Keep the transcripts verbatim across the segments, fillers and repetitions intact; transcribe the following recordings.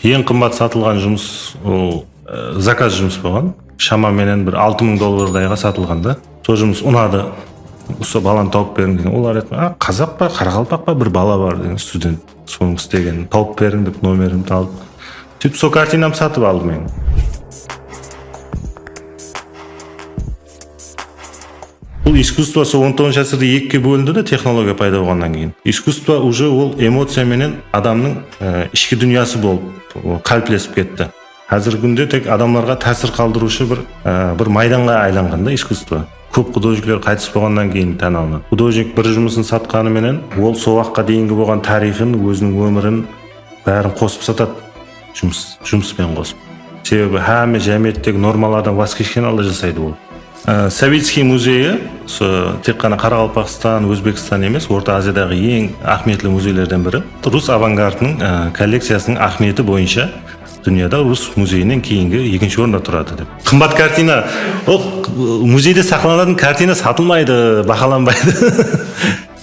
Eń qımbat satılǵan jumıs, ol, e, zakaz jumıs bolǵan. Shama menen bir altı mıń dollardayǵa satılǵan da. Sol jumıs unadı. Usı balanı tawıp beriń degen. Olar aytqan, "A, qazaq pa, qaraqalpaq pa, bir bala bar," degen student. Sonıń istegenin tawıp beriń dep, nomerimdi alıp. Sóytip, sol kartinamdı satıp aldı men. Bul iskusstvo sol on toǵızınshı ásirde ekige bólindi de, texnologiya payda bolǵannan keyin. Iskusstvo uje ol emociya menen adamnıń, e, ishki dúnyası bolıp, o, qáliplesip ketti. Házirgi kúnde tek adamlarǵa tásir qaldırıwshı bir, e, bir maydanǵa aylanǵan da iskusstvo. Kóp xudojnikler qaytıs bolǵannan keyin tán alınadı. Xudojnik bir jumısın satqanı menen, ol sol waqıtqa deyingi bolǵan tariyxın, óziniń ómirin, bárin qosıp satadı. Jumıs, jumıs penen qosıp. Sebebi hámme jámiyettegi normalardan waz keshken halda jasaydı ol. Á, Savickiy muzeyi, usı tek ǵana Qaraqalpaqstan, Ózbekstan emes, Orta Aziyadaǵı eń áhmiyetli muzeylerden biri. Rus avangardınıń, á, kollekciyasınıń áhmiyeti boyınsha dúnyada rus muzeyinen keyingi ekinshi orında turadı dep. Qımbat kartina, o, muzeyde saqlanatın kartina satılmaydı, bahalanbaydı.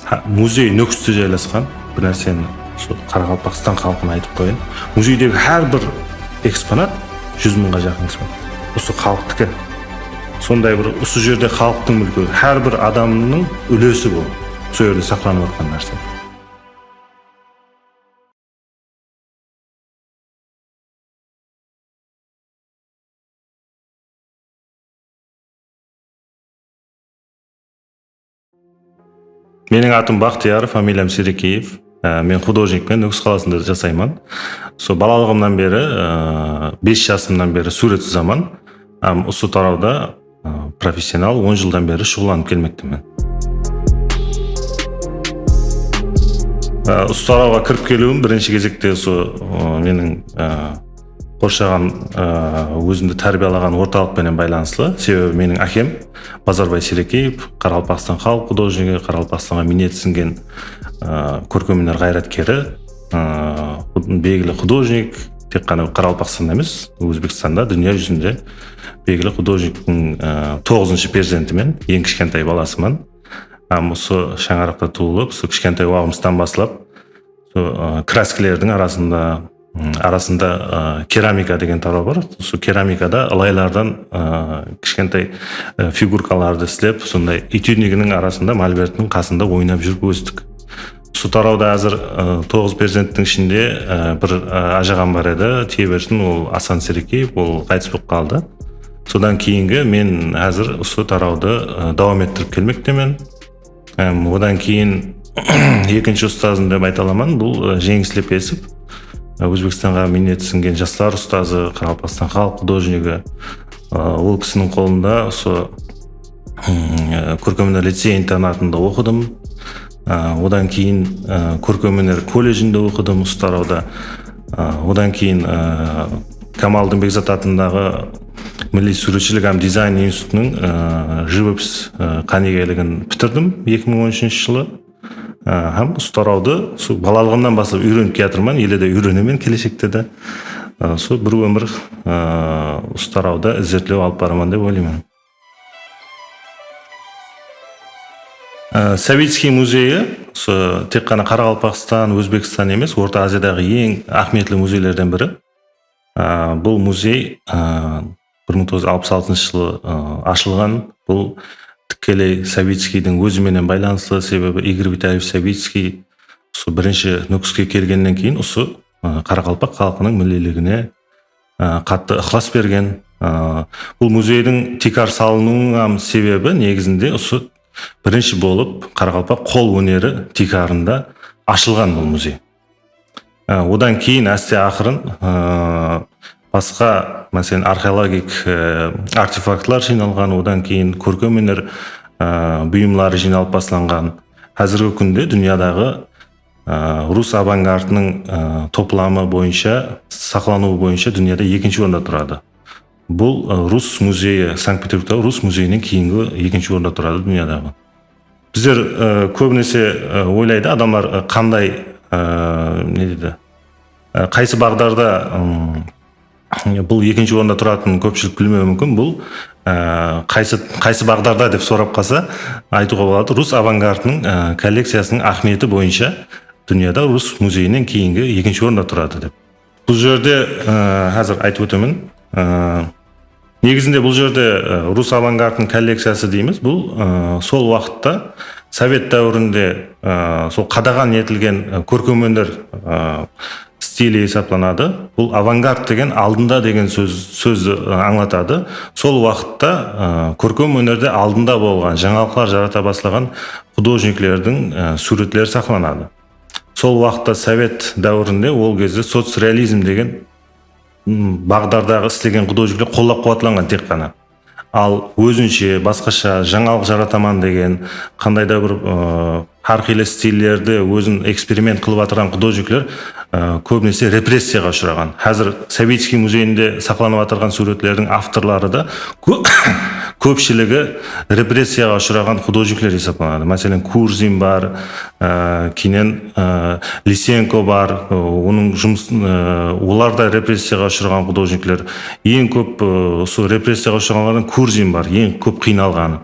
Ha, muzey Nókiste jaylasqan. Bir nárseni usı Qaraqalpaqstan xalqına aytıp qoyayın. Muzeydegi hár bir eksponat júz mıńǵa jaqın eksponat. Usı xalıqtiki. Sonday bir usı jerde xalıqtıń múlki, hár bir adamnıń úlesi bul. Usı jerde saqlanıp atqan nárse. Meniń atım Baxtiyar, familiyam Serekeev. Á, men xudojnikpen, Nókis qalasında jasayman. Usı balalıǵımnan beri, á, bes jasımnan beri súwret sızaman. Hám usı tarawda, ı, professional on jıldan beri shuǵıllanıp kelmektemen. I, usı tarawǵa kirip keliwim birinshi gezekte usı, ı, meniń, ı, qorshaǵan, ı, ózimdi tárbiyalaǵan ortalıq penen baylanıslı. Sebebi meniń ákem Bazarbay Serekeev, Qaraqalpaqstan xalıq xudojnigi, Qaraqalpaqstanǵa miynet sińgen, ı, kórkem óner ǵayratkeri, ı, belgili xudojnik, tek ǵana Qaraqalpaqstanda emes, Ózbekstanda, dúnya júzinde belgili xudojniktiń, ı, toǵızınshı perzentimen, eń kishkentay balasıman. Hám usı shańaraqta tuwılıp, usı kishkentay waǵımızdan baslap, usı, ı, kraskalardıń arasında, ım, arasında, ı, keramika degen taraw bar. Usı keramikada ılaylardan, ı, kishkentay, ı, figurkalardı islep, sonday etudniginiń arasında, molberttiń qasında oynap júrip óstik. Usı tarawda házir, ı, toǵız perzenttiń ishinde, ı, bir, ı, ájaǵam bar edi, tiye bersin, ol Asan Serekeev, ol qaytıs bolıp qaldı. Sodan keyingi men házir usı tarawdı, ı, dawam ettirip kelmektemen. Em, odan keyin ekinshi ustazım dep ayta alaman, bul, ı, Jeńis Lepesov, ı, Ózbekstanǵa miynet sińgen jaslar ustazı, Qaraqalpaqstan xalıq xudojnigi. I, ol kisiniń qolında usı, ım, ı, kórkem óner licey-internatında oqıdım. I, odan keyin, ı, kórkem óner kolledjinde oqıdım usı tarawda. I, odan keyin, ı, Kamaliddin Bekzat atındaǵı Milliy súwretshilik hám dizayn institutınıń, ı, jivopis, ı, qánigeligin pitirdim eki mıń on úshinshi jılı. I, hám usı tarawdı usı balalıǵımnan baslap úyrenip kiyatırman, ele de úyrenemen keleshekte de. I, usı bir ómir, ı, usı tarawda izertlew alıp baraman dep oylayman. Á, Savickiy muzeyi, usı tek ǵana Qaraqalpaqstan, Ózbekstan emes, Orta Aziyadaǵı eń áhmiyetli muzeylerden biri. Á, bul muzey, á, bir mıń toǵız júz alpıs altınshı jılı, á, ashılǵan. Bul tikkeley Savickiydiń ózi menen baylanıslı, sebebi Igor Vitalievich Savickiy usı birinshi Nókiske kelgennen keyin usı, á, qaraqalpaq xalqınıń milliyligine á, qattı ıqlas bergen. Á, bul muzeydiń tiykar salınıwınıń hám sebebi negizinde usı birinshi bolıp qaraqalpaq qol óneri tiykarında ashılǵan bul muzey. Á, odan keyin áste aqırın, á, basqa, máselen, arxeologik, á, artefaktlar jıynalǵan, odan keyin kórkem óner, á, buyımları jıynalıp baslanǵan. Házirgi kúnde dúnyadaǵı Á, rus avangardınıń, á, toplamı boyınsha, saqlanıwı boyınsha dúnyada ekinshi orında turadı. Bul, á, rus muzeyi, Sankt-Peterburgtaǵı rus muzeyinen keyingi ekinshi orında turadı dúnyadaǵı. Bizler, á, kóbinese, á, oylaydı adamlar, á, qanday, á, ne deydi, á, qaysı baǵdarda, ım, Bul ekinshi orında turatının kópshilik bilmewi múmkin. Bul, á, qaysı, qaysı baǵdarda dep sorap qalsa, aytıwǵa boladı, rus avangardınıń, á, kollekciyasınıń áhmiyeti boyınsha dúnyada rus muzeyinen keyingi ekinshi orında turadı dep. Bul jerde, e, házir aytıp ótemen. E, negizinde bul jerde, e, rus avangardınıń kollekciyası deymiz. Bul, e, sol waqıtta sovet dáwirinde, e, sol qadaǵan etilgen, e, kórkem óner, e, stili esaplanadı. Bul avangard degen aldında degen sóz, sózdi, e, ańlatadı. Sol waqıtta, e, kórkem ónerde aldında bolǵan, jańalıqlar jarata baslaǵan xudojniklerdiń, e, súwretleri saqlanadı. Sol waqıtta sovet dáwirinde ol gezde socrealizm degen, m, baǵdardaǵı islegen xudojnikler qollap-quwatlanǵan tek ǵana. Al ózinshe, basqasha, jańalıq jarataman degen, qanday da bir, ı, hár qıylı stillerdi ózin eksperiment qılıp atırǵan xudojnikler, ı, kóbinese repressiyaǵa ushıraǵan. Házir Savitskiy muzeyinde saqlanıp atırǵan súwretlerdiń avtorları da kó-, kópshiligi repressiyaǵa ushıraǵan xudojnikler esaplanadı. Máselen, Kurzin bar, ı, keyin, ı, Lisenko bar, ı, onıń jumıs, ı, olar da repressiyaǵa ushıraǵan xudojnikler. Eń kóp, ı, usı repressiyaǵa ushıraǵanlardan Kurzin bar, eń kóp qıynalǵanı.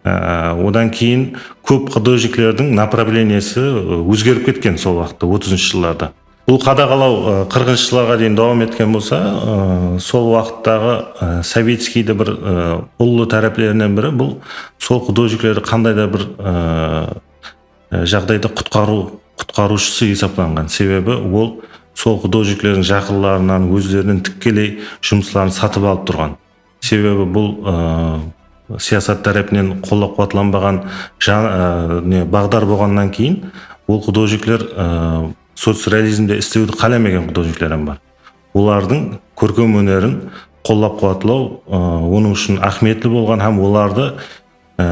Á, odan keyin kóp xudojniklerdiń направлениеsi, ı, ózgerip ketken sol waqıtta, otızınshı jıllarda. Bul qadaǵalaw, ı, qırqınshı jıllarǵa deyin dawam etken bolsa, ı, sol waqıttaǵı, ı, Savitskiydi bir, ı, ullı táreplerinen biri, bul sol xudojniklerdi qanday da bir, ı, ı, jaǵdayda qutqarıw, qutqarıwshısı esaplanǵan. Sebebi ol sol xudojniklerdiń jaqınlarınan, ózlerinen tikkeley jumısların satıp alıp turǵan. Sebebi bul, ı, siyasat tárepinen qollap-quwatlanbaǵan ja-, ı, ne, baǵdar bolǵannan keyin ol xudojnikler, ı, socrealizmde islewdi qálemegen xudojnikler hám bar. Olardıń kórkem ónerin qollap-quwatlaw, ı, onıń ushın áhmiyetli bolǵan hám olardı, ı,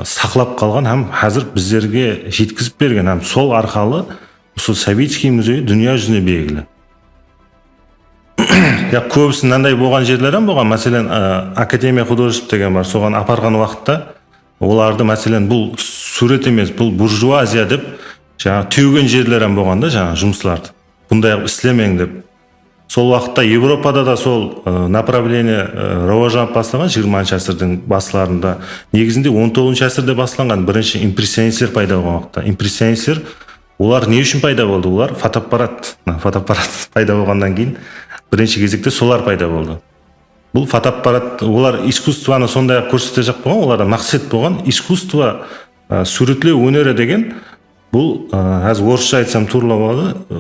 saqlap qalǵan hám házir bizlerge jetkizip bergen hám sol arqalı usı Savitskiy muzeyi dúnya júzine belgili. Ya, kóbisi mınanday bolǵan jerler hám bolǵan. Máselen, ı, Akademiya xudojestv degen bar. Soǵan aparǵan waqıtta olardı, máselen, bul súwret emes, bul burjuaziya dep, jańa, tewgen jerler hám bolǵan da, jańa, jumıslardı. Bunday qılıp islemeń dep. Sol waqıtta Evropada da sol, ı, направление, ı, rawajlanıp baslaǵan jigirmanshı ásirdiń baslarında. Negizinde on toǵızınshı ásirde baslanǵan birinshi impressionistler payda bolǵan waqıtta. Impressionistler Olar ne ushın payda boldı? Olar fotoapparat, fotoapparat payda bolǵannan keyin birinshi gezekte solar payda boldı. Bul fotoapparat, olar iskusstvonı sonday-aq kórsetejaq bolǵan, olarda maqset bolǵan iskusstvo, ı, súwretlew óneri degen, bul, ı, házir orıssha aytsam tuwrılap aladı, ı,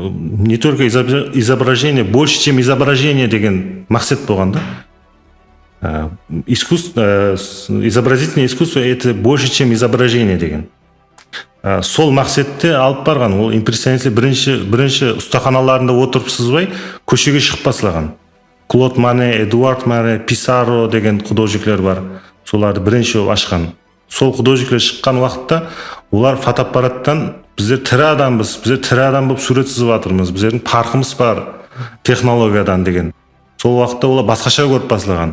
не только изобра-, изображение, больше, чем изображение degen maqset bolǵan da. I, искус-, ı, с-, изобразительное искусство — это больше, чем изображение degen. Á, sol maqsette alıp barǵan. Ol impressionistler birinshi, birinshi ustaxanalarında otırıp sızbay, kóshege shıǵıp baslaǵan. Klod Mone, Eduard Mone, Pisarro degen xudojnikler bar. Solardı birinshi bolıp ashqan. Sol xudojnikler shıqqan waqıtta olar fotoapparattan, "Bizler tiri adambız, bizler tiri adam bolıp súwret sızıp atırmız, bizlerdiń parqımız bar texnologiyadan", degen. Sol waqıtta olar basqasha kórip baslaǵan.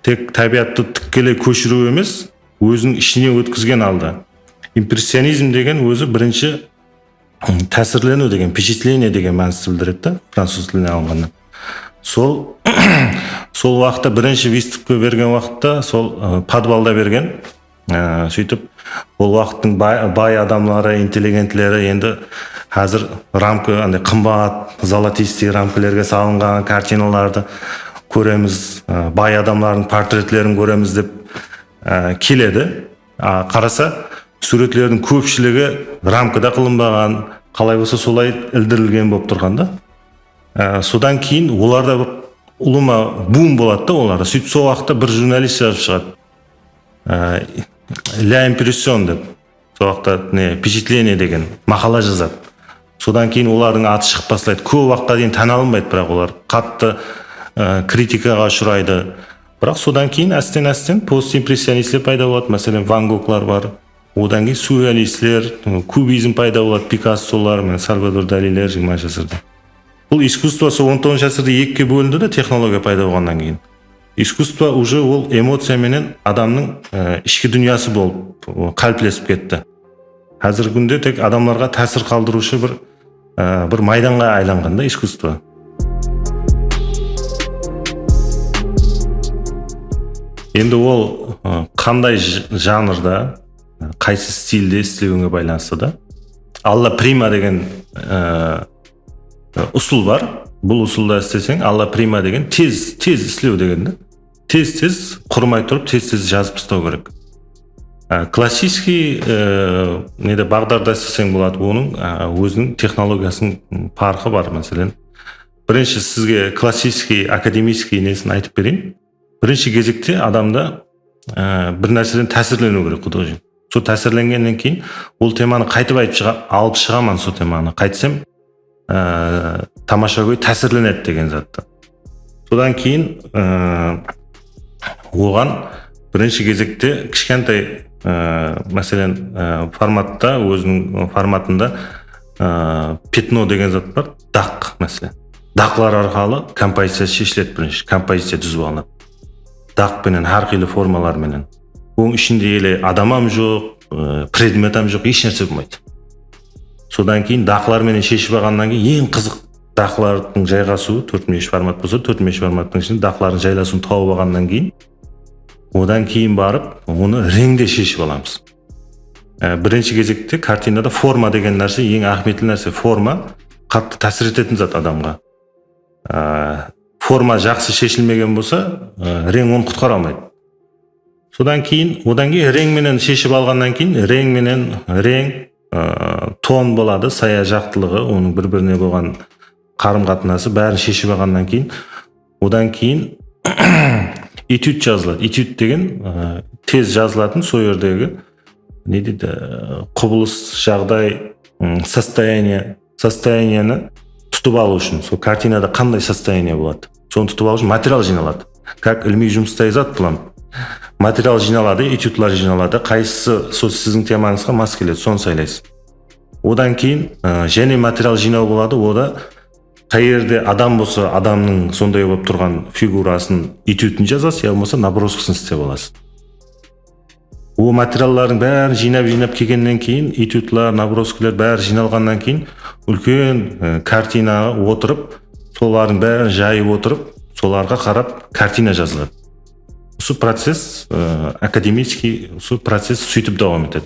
Tek tábiyattı tikkeley kóshiriw emes, óziniń ishine ótkizgen halda. Impressionizm degen ózi birinshi, ım, tásirleniw degen, впечатление degen mánisti bildiredi da, francuz tilinen alınǵanda. Sol, sol waqıtta birinshi выставка bergen waqıtta sol, ı, podvalda bergen. Á, sóytip, ol waqıttıń bay, bay adamları, intelligentleri endi házir ramka, anday qımbat, золотистый ramkalarǵa salınǵan kartinalardı kóremiz, á, bay adamlardıń portretlerin kóremiz dep, á, keledi. A, qarasa, súwretlerdiń kópshiligi ramkada qılınbaǵan, qalay bolsa solay ildirilgen bolıp turǵan da. Á, sodan keyin olarda bir ulıwma bum boladı da olarda. Sóytip, sol waqıtta bir jurnalist jazıp shıǵadı. Á, La Impression dep. Sol waqıtta ne, впечатление degen maqala jazadı. Sodan keyin olardıń atı shıǵıp baslaydı. Kóp waqıtqa deyin tán alınbaydı, biraq olar qattı, á, kritikaǵa ushıraydı. Biraq sodan keyin ásten-ásten postimpressionistler payda boladı. Máselen, Van Goglar bar. Odan keyin surrealistler, kubizm payda boladı, Pikassolar, mine, Salvador Daliler jigirmanshı ásirde. Bul iskusstvo sol on toǵızınshı ásirde ekige bólindi de, texnologiya payda bolǵannan keyin. Iskusstvo уже ol emociya menen adamnıń, e, ishki dúnyası bolıp, e, qáliplesip ketti. Házirgi kúnde tek adamlarǵa tásir qaldırıwshı bir, e, bir maydanǵa aylanǵan da iskusstvo. Endi ol, e, qanday j-, janrda, qaysı stilde islewine baylanıslı da. Alla prima degen, e, usıl bar. Bul usılda isleseń, alla prima degen tez, tez islew degen da. Tez-tez qurmay turıp, tez-tez jazıp taslaw kerek. Á, klassiskiy, e, nede baǵdarda isleseń boladı, onıń, á, óziniń texnologiyasınıń parqı bar, máselen. Birinshi sizge klassiskiy, akademickiy nesin aytıp bereyin. Birinshi gezekte adamda, e, bir nárseden tásirleniw kerek, xudojnik. Sol tásirlengennen keyin ol temanı qaytıp aytıp shıǵa-, alıp shıǵaman sol temanı. Qaytsem, e, tamashagóy tásirlenedi degen zattı. Sodan keyin, e, oǵan birinshi gezekte kishkentay, e, máselen, e, formatta, óziniń formatında, e, petno degen zat bar, daq, máselen. Daqlar arqalı kompoziciya sheshiledi birinshi, kompoziciya dúzip alınadı. Daq penen, hár qıylı formalar menen. Onıń ishinde ele adam hám joq, e, predmet hám joq, hesh nárse bolmaydı. Sodan keyin daqlar menen sheship alǵannan keyin eń qızıq daqlardıń jayǵasıwı, tórtmúyesh format bolsa, tórtmúyesh formattıń ishinde daqlardıń jaylasıwın tawıp alǵannan keyin, odan keyin barıp onı reńde sheship alamız. E, birinshi gezekte kartinada forma degen nárse eń áhmiyetli nárse. Forma qattı tásir etetin zat adamǵa. Á, forma jaqsı sheshilmegen bolsa, á, reń onı qutqara almaydı. Sodan keyin, odan keyin reń menen sheship alǵannan keyin, reń menen, reń, á, ton boladı, saya jaqtılıǵı, onıń bir-birine bolǵan qarım-qatnası, bárin sheship alǵannan keyin, odan keyin etyud jazıladı. Etyud degen, á, tez jazılatın, sol jerdegi, ne deydi, á, qubılıs, jaǵday, ım, состояние, состояниени tutıp alıw ushın, sol kartinada qanday состояние boladı, sonı tutıp alıw ushın material jıynaladı. Как ilimiy jumısta jazat bulan. Material jıynaladı, etyudlar jıynaladı. Qaysısı sol siziń temańızǵa mas keledi, sonı saylaysız. Odan keyin, ı, jáne material jıynaw boladı, o da qayerde adam bolsa, adamnıń sonday bolıp turǵan figurasın, etyudın jazasız, ya bolmasa nabroskısın islep alasız. O materiallardıń bárin jıynap-jıynap kelgennen keyin, etyudlar, nabroskler bári jıynalǵannan keyin, úlken, e, kartinaǵa otırıp, solardıń bárin jayıp otırıp, solarǵa qarap kartina jazıladı. Usı process, e, akademickiy, usı process sóytip dawam etedi.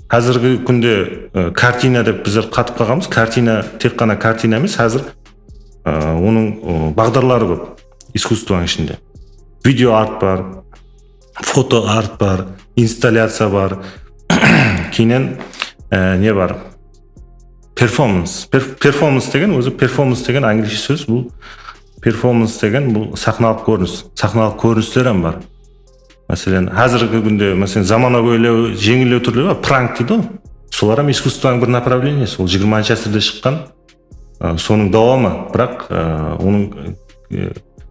Házirgi kúnde, e, kartina dep bizler qatıp qalǵanbız. Kartina, tek ǵana kartina emes, házir, e, onıń, e, baǵdarları kóp iskusstvonıń ishinde. Video art bar, foto art bar, installyaciya bar. Keyin, e, ne bar? Performans. Per-, performans degen, ózi performans degen angliysheshe sóz, bul performans degen bul saxnalıq kórinis. Saxnalıq kórinisler hám bar. Máselen, házirgi kúnde, máselen, zamanagóylew, jeńillew túrleri bar, prank deydi ǵoy. Solar hám iskusstvonıń bir направлениеsi, ol jigirmanshı ásirde shıqqan. Á, sonıń dawamı, biraq, á, onıń, e,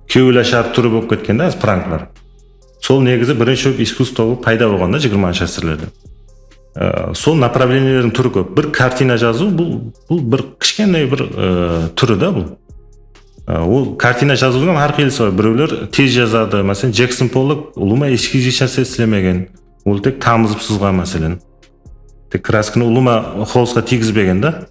kewil ashar túri bolıp ketken da, házir pranklar. Sol negizi birinshi bolıp iskusstvo bolıp payda bolǵan da, jigirmanshı ásirlerde. Á, sol направлениелерdiń túri kóp. Bir kartina jazıw, bul, bul bir kishkeney bir, e, túri da bul. Á, ol kartina jazıwdıń hám hár qıylısı bar. Birewler tez jazadı. Máselen, Jekson Pollok ulıwma eskiz hesh nárse islemegen. Ol tek tamızıp sızǵan, máselen. Tek kraskanı ulıwma xolstqa tiygizbegen da.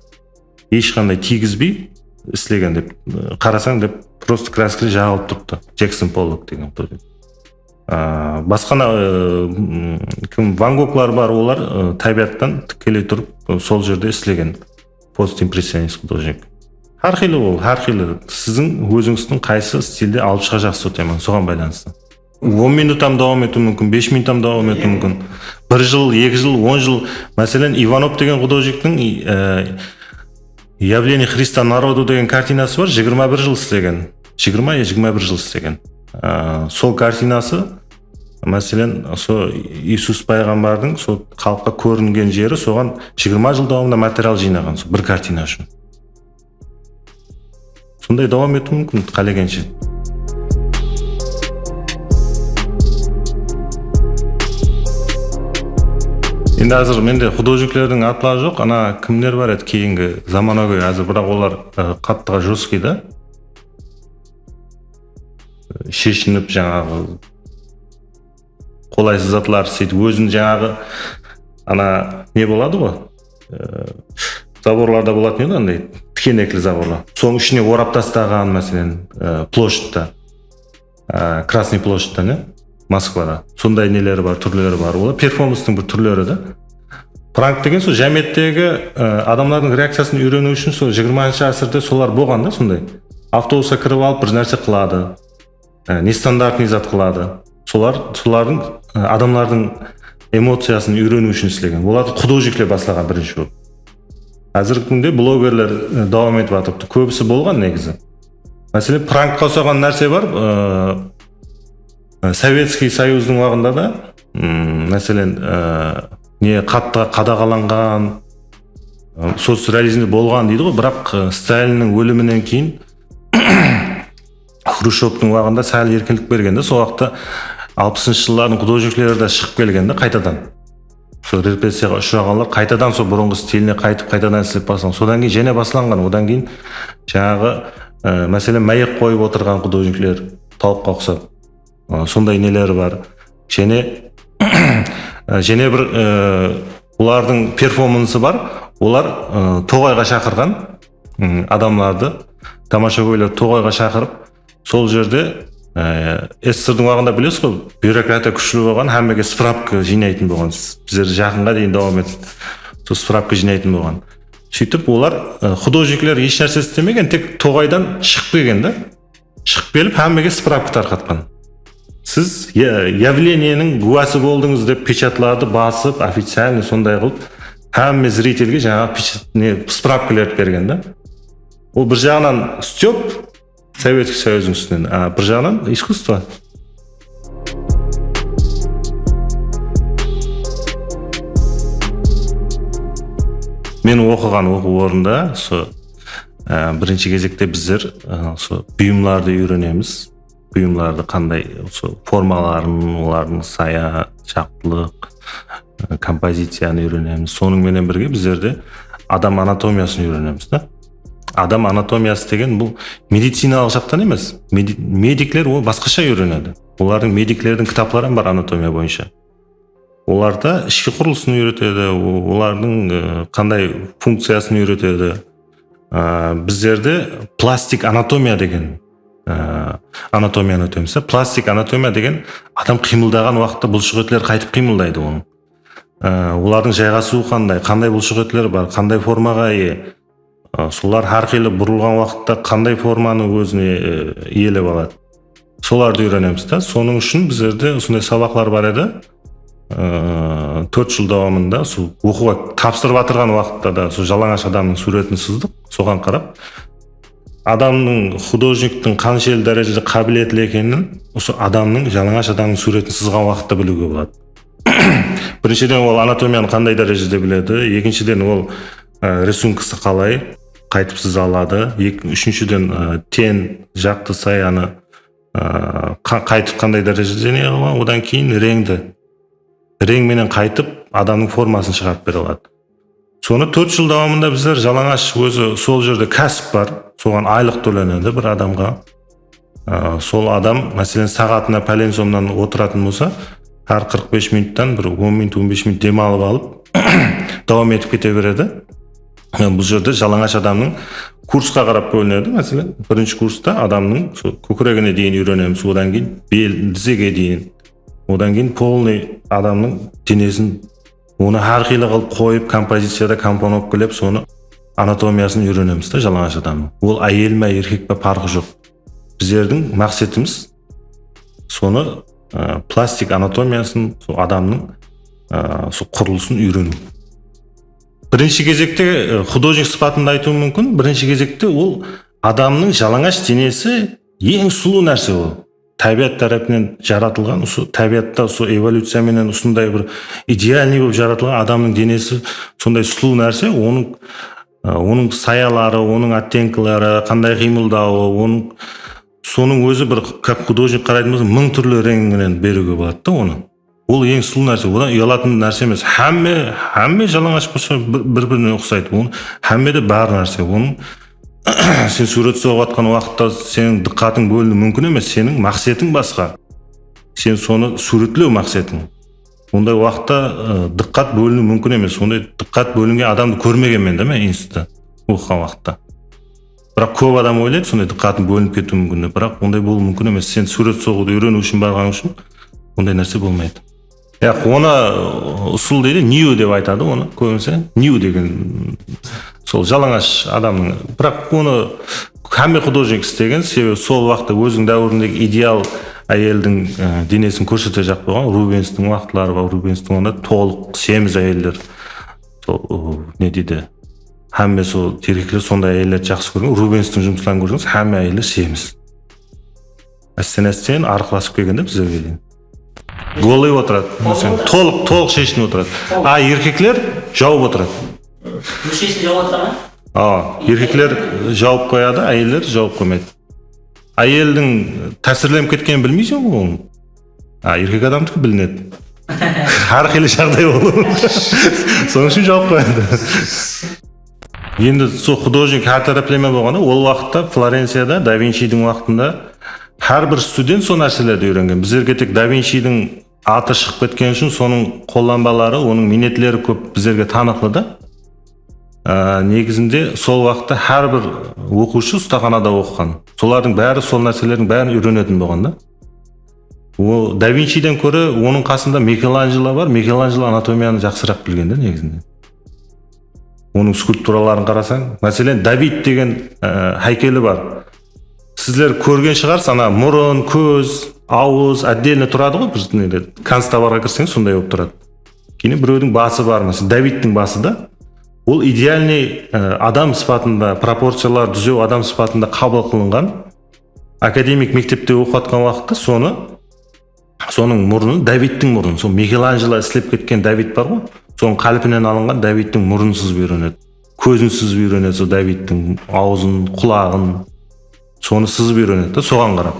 Hesh qanday tiygizbey islegen dep, e, qarasań dep, prosto kraska jaǵılıp turıptı. Jekson Pollok degen xudojnik. A, basqa, e, m, kim, Van Goglar bar, olar, e, tábiyattan tikkeley turıp, e, sol jerde islegen. Postimpressionist xudojnik. Hár qıylı ol, hár qıylı. Siziń ózińizdiń qaysı stilde alıp shıǵajaqsız, sóytemen, soǵan baylanıslı. On minut hám dawam etiwi múmkin, bes minut hám dawam etiwi múmkin. Bir jıl, eki jıl, on jıl. Máselen, Ivanov degen xudojniktiń, e, Явление Христа народу degen kartinası bar, jigirma bir jıl islegen. Jigirma ya jigirma bir jıl islegen. E, sol kartinası, máselen, sol Iisus payǵambardıń sol xalıqqa kóringen jeri, soǵan jigirma jıl dawamında material jıynaǵan, sol bir kartina ushın. Sonday dawam etiwi múmkin, qálegenshe. Endi házir mende xudojniklerdiń atları joq, ana kimler bar edi keyingi zamanagóy, házir, biraq olar, e, qattıǵa jostkiy da. E, sheshinip, jańaǵı, qolaysız zatlar, sóytip, ózin jańaǵı, ana, ne boladı ǵoy, e, zaborlarda bolatın edi, anday tikenekli zaborlar. Sonıń ishine orap tastaǵan, máselen, e, ploshadta, e, Krasnıy ploshadta, ne, Moskvada. Sonday neleri bar, túrleri bar. Olar performanstıń bir túrleri de. Prank degen sol jámiyettegi, e, adamlardıń reakciyasın úyreniw ushın sol jigirmanshı ásirde solar bolǵan da, sonday. Avtobusqa kirip alıp bir nárse qıladı. E, nestandartnıy zat qıladı. Solar, solardıń, e, adamlardıń emociyasın úyreniw ushın islegen. Olardı xudojnikler baslaǵan birinshi bolıp. Házirgi kúnde blogerler, e, dawam etip atırıptı. Kóbisi bolǵan negizi. Máselen, prankqa usaǵan nárse bar. E, e, Sovetskiy Soyuzdıń waǵında da, mm, máselen, e, ne qattı qadaǵalanǵan, e, sotsrealizmde bolǵan deydi ǵoy, biraq, e, Stalinniń óliminen keyin Xrushchevtıń waǵında sál erkinlik bergende, sol waqıtta alpısınshı jıllardıń xudojnikleri de shıǵıp kelgende qaytadan. Sol repressiyaǵa ushıraǵanlar qaytadan sol burınǵı stiline qaytıp, qaytadan islep baslaǵan. Sodan keyin jáne baslanǵan. Odan keyin jańaǵı, e, máselen, máyek qoyıp otırǵan xudojnikler, tawıqqa uqsap. E, sonday neleri bar. Jáne, e, jáne bir, e, olardıń performansı bar. Olar, e, toǵayǵa shaqırǵan, m, adamlardı, tamashagoylerdi toǵayǵa shaqırıp, sol jerde, e, SSSRdıń waǵında bilesiz ǵoy, byurokratiya kúshli bolǵan, hámmege spravka jıynaytın bolǵan. Bizler jaqınǵa deyin dawam etip, sol spravka jıynaytın bolǵan. Sóytip olar, e, xudojnikler hesh nárse islemegen, tek toǵaydan shıǵıp kelgen da. Shıǵıp kelip, hámmege spravka tarqatqan. Siz ya-, явлениенiń gúwası boldıńız dep pechatlardı basıp, oficialno sonday qılıp, hámme zritelge jańaǵı pechat, ne, spravkalardı bergen da. Ol bir jaǵınan stёp, Sovetskiy Soyuzdıń ústinen, a bir jaǵınan искусство. Men oqıǵan oqıw ornında, usı, e, birinshi gezekte bizler, e, usı buyımlardı úyrenemiz. Buyımlardı qanday, usı formaların, olardıń saya, jaqtılıq, e, kompoziciyanı úyrenemiz. Sonıń menen birge bizlerde adam anatomiyasın úyrenemiz da. Adam anatomiyası degen bul medicinalıq jaqtan emes. Medi-, medikler ol basqasha úyrenedi. Olardıń, mediklerdiń kitapları hám bar anatomiya boyınsha. Olarda ishki qurılısın úyretedi, o-, olardıń, e, qanday funkciyasın úyretedi. A, bizlerde plastik anatomiya degen, a, anatomiyanı ótemiz. Plastik anatomiya degen adam qıymıldaǵan waqıtta bulshıq etler qaytıp qıymıldaydı onıń. A, olardıń jayǵasıwı qanday, qanday bulshıq etler bar, qanday formaǵa iye, a, solar hár qıylı burılǵan waqıtta qanday formanı ózine, e, iyelep aladı. Solardı úyrenemiz da. Sonıń ushın bizlerde usınday sabaqlar bar edi. E, tórt jıl dawamında usı oqıwǵa tapsırıp atırǵan waqıtta da usı jalańash adamnıń súwretin sızdıq. Soǵan qarap, adamnıń, xudojniktiń qanshelli dárejede qábiletli ekenin usı adamnıń, jalańash adamnıń súwretin sızǵan waqıtta biliwge boladı. Birinshiden, ol anatomiyanı qanday dárejede biledi, ekinshiden, ol, e, risunkası qalay, qaytıp sıza aladı, ek-, úshinshiden, e, ten, jaqtı, sayanı, e, qa-, qaytıp qanday dárejede ne qılǵan, odan keyin reńdi, reń menen qaytıp adamnıń formasın shıǵarıp bere aladı. Sonı tórt jıl dawamında bizler jalańash ózi sol jerde kásip bar, soǵan aylıq tólenedi bir adamǵa. A, sol adam, máselen, saǵatına pálen somnan otıratın bolsa, hár qırq bes minuttan bir on minut, on bes minut dem alıp alıp, dawam etip kete beredi. E, bul jerde jalańash adamnıń kursqa qarap bólinedi, máselen, birinshi kursta adamnıń sol kókiregine deyin úyrenemiz, odan keyin bel, dizege deyin, odan keyin polnıy adamnıń denesin, onı hár qıylı qılıp qoyıp, kompoziciyada, komponovkalep, sonı anatomiyasın úyrenemiz da jalańash adamnıń. Ol áyel me, erkek pe, parqı joq. Bizlerdiń maqsetimiz sonı, e, plastik anatomiyasın, sol adamnıń, e, sol qurılısın úyreniw. Birinshi gezekte, e, xudojnik sıpatında aytıwım múmkin, birinshi gezekte ol adamnıń jalańash denesi eń sulıw nárse ol. Tábiyat tárepinen jaratılǵan, usı tábiyatta usı evolyuciya menen usınday bir idealnıy bolıp jaratılǵan adamnıń denesi sonday sulıw nárse, onıń, e, onıń sayaları, onıń ottenkaları, qanday qıymıldawı, onıń, sonıń ózi bir, как xudojnik qaraytın bolsa, mıń túrli reń menen beriwge boladı da onı. Ol eń sulıw nárse, odan uyalatın nárse emes. Hámme, hámme jalańash bolsa bir, bir-birine uqsaydı. Onıń hámmede bar nárse. Onıń sen súwret soǵıp atqan waqıtta seniń dıqqatıń bóliniw múmkin emes, seniń maqsetiń basqa. Sen sonı súwretlew maqsetiń. Onday waqıtta, ı, dıqqat bóliniw múmkin emes. Onday dıqqat bólingen adamdı kórmegenmen de men institutta oqıǵan waqıtta. Biraq kóp adam oylaydı, sonday dıqqatın bólinip ketiwi múmkin dep. Biraq onday bolıwı múmkin emes. Sen súwret soǵıwdı úyreniw ushın barǵanıń ushın onday nárse bolmaydı. Yaq, onı, ı, usıl deydi, nude dep aytadı onı kóbinese. Nude degen sol jalańash adamnıń. Biraq onı hámme xudojnik islegen, sebebi sol waqıtta óziniń dáwirindegi ideal áyeldiń, e, denesin kórsetejaq bolǵan. Rubenstiń waqıtları bar, Rubenstiń onda tolıq semiz áyeller. Sol, o, ne deydi? Hámme sol erkekler sonday áyellerdi jaqsı kórgen. Rubenstiń jumısların kórseńiz, hámme áyeller semiz. Ásten-ásten arıqlasıp kelgende bizlerge deyin. Golay otıradı. Tolıq, tolıq sheshinip otıradı. A, erkekler jawıp otıradı. Múshesin jawıp atır ma? A, erkekler jawıp qoyadı, áyeller jawıp qoymaydı. Áyeldiń tásirlenip ketkenin bilmeyseń ǵoy onıń. A, erkek adamdiki bilinedi. Hár qıylı jaǵday bolıwı múmkin. Sonıń ushın jawıp qoyadı. Endi sol xudojnik hár tárepleme bolǵanda, ol waqıtta Florenciyada Da Vinchidiń waqtında hár bir student sol nárselerdi úyrengen. Bizlerge tek Da Vinchidiń atı shıǵıp ketkeni ushın sonıń qollanbaları, onıń miynetleri kóp bizlerge tanıqlı da. Á, negizinde sol waqıtta hár bir oqıwshı ustaxanada oqıǵan. Solardıń bári sol nárselerdiń bárin úyrenetin bolǵan da. O Da Vinchiden kóre onıń qasında Mikelanjelo bar. Mikelanjelo anatomiyanı jaqsıraq bilgen de negizinde. Onıń skulpturaların qarasań, máselen, David degen, e, háykeli bar. Sizler kórgen shıǵarsız, ana murın, kóz, awız отдельно turadı ǵoy, bir nede, konstabarǵa kirseńiz, sonday bolıp turadı. Keyin birewdiń bası bar, máselen, Davidtiń bası da. Ol idealnıy, e, adam sıpatında, proporciyalar dúzew adam sıpatında qabıl qılınǵan. Akademik mektepte oqıp atqan waqıtta sonı, sonıń murnın, Davidtiń murnın, sol Mikelanjelo islep ketken David bar ǵoy, sonıń qálpinen alınǵan Davidtiń murnın sızıp úyrenedi. Kózin sızıp úyrenedi, sol Davidtiń awzın, qulaǵın, sonı sızıp úyrenedi da, soǵan qarap.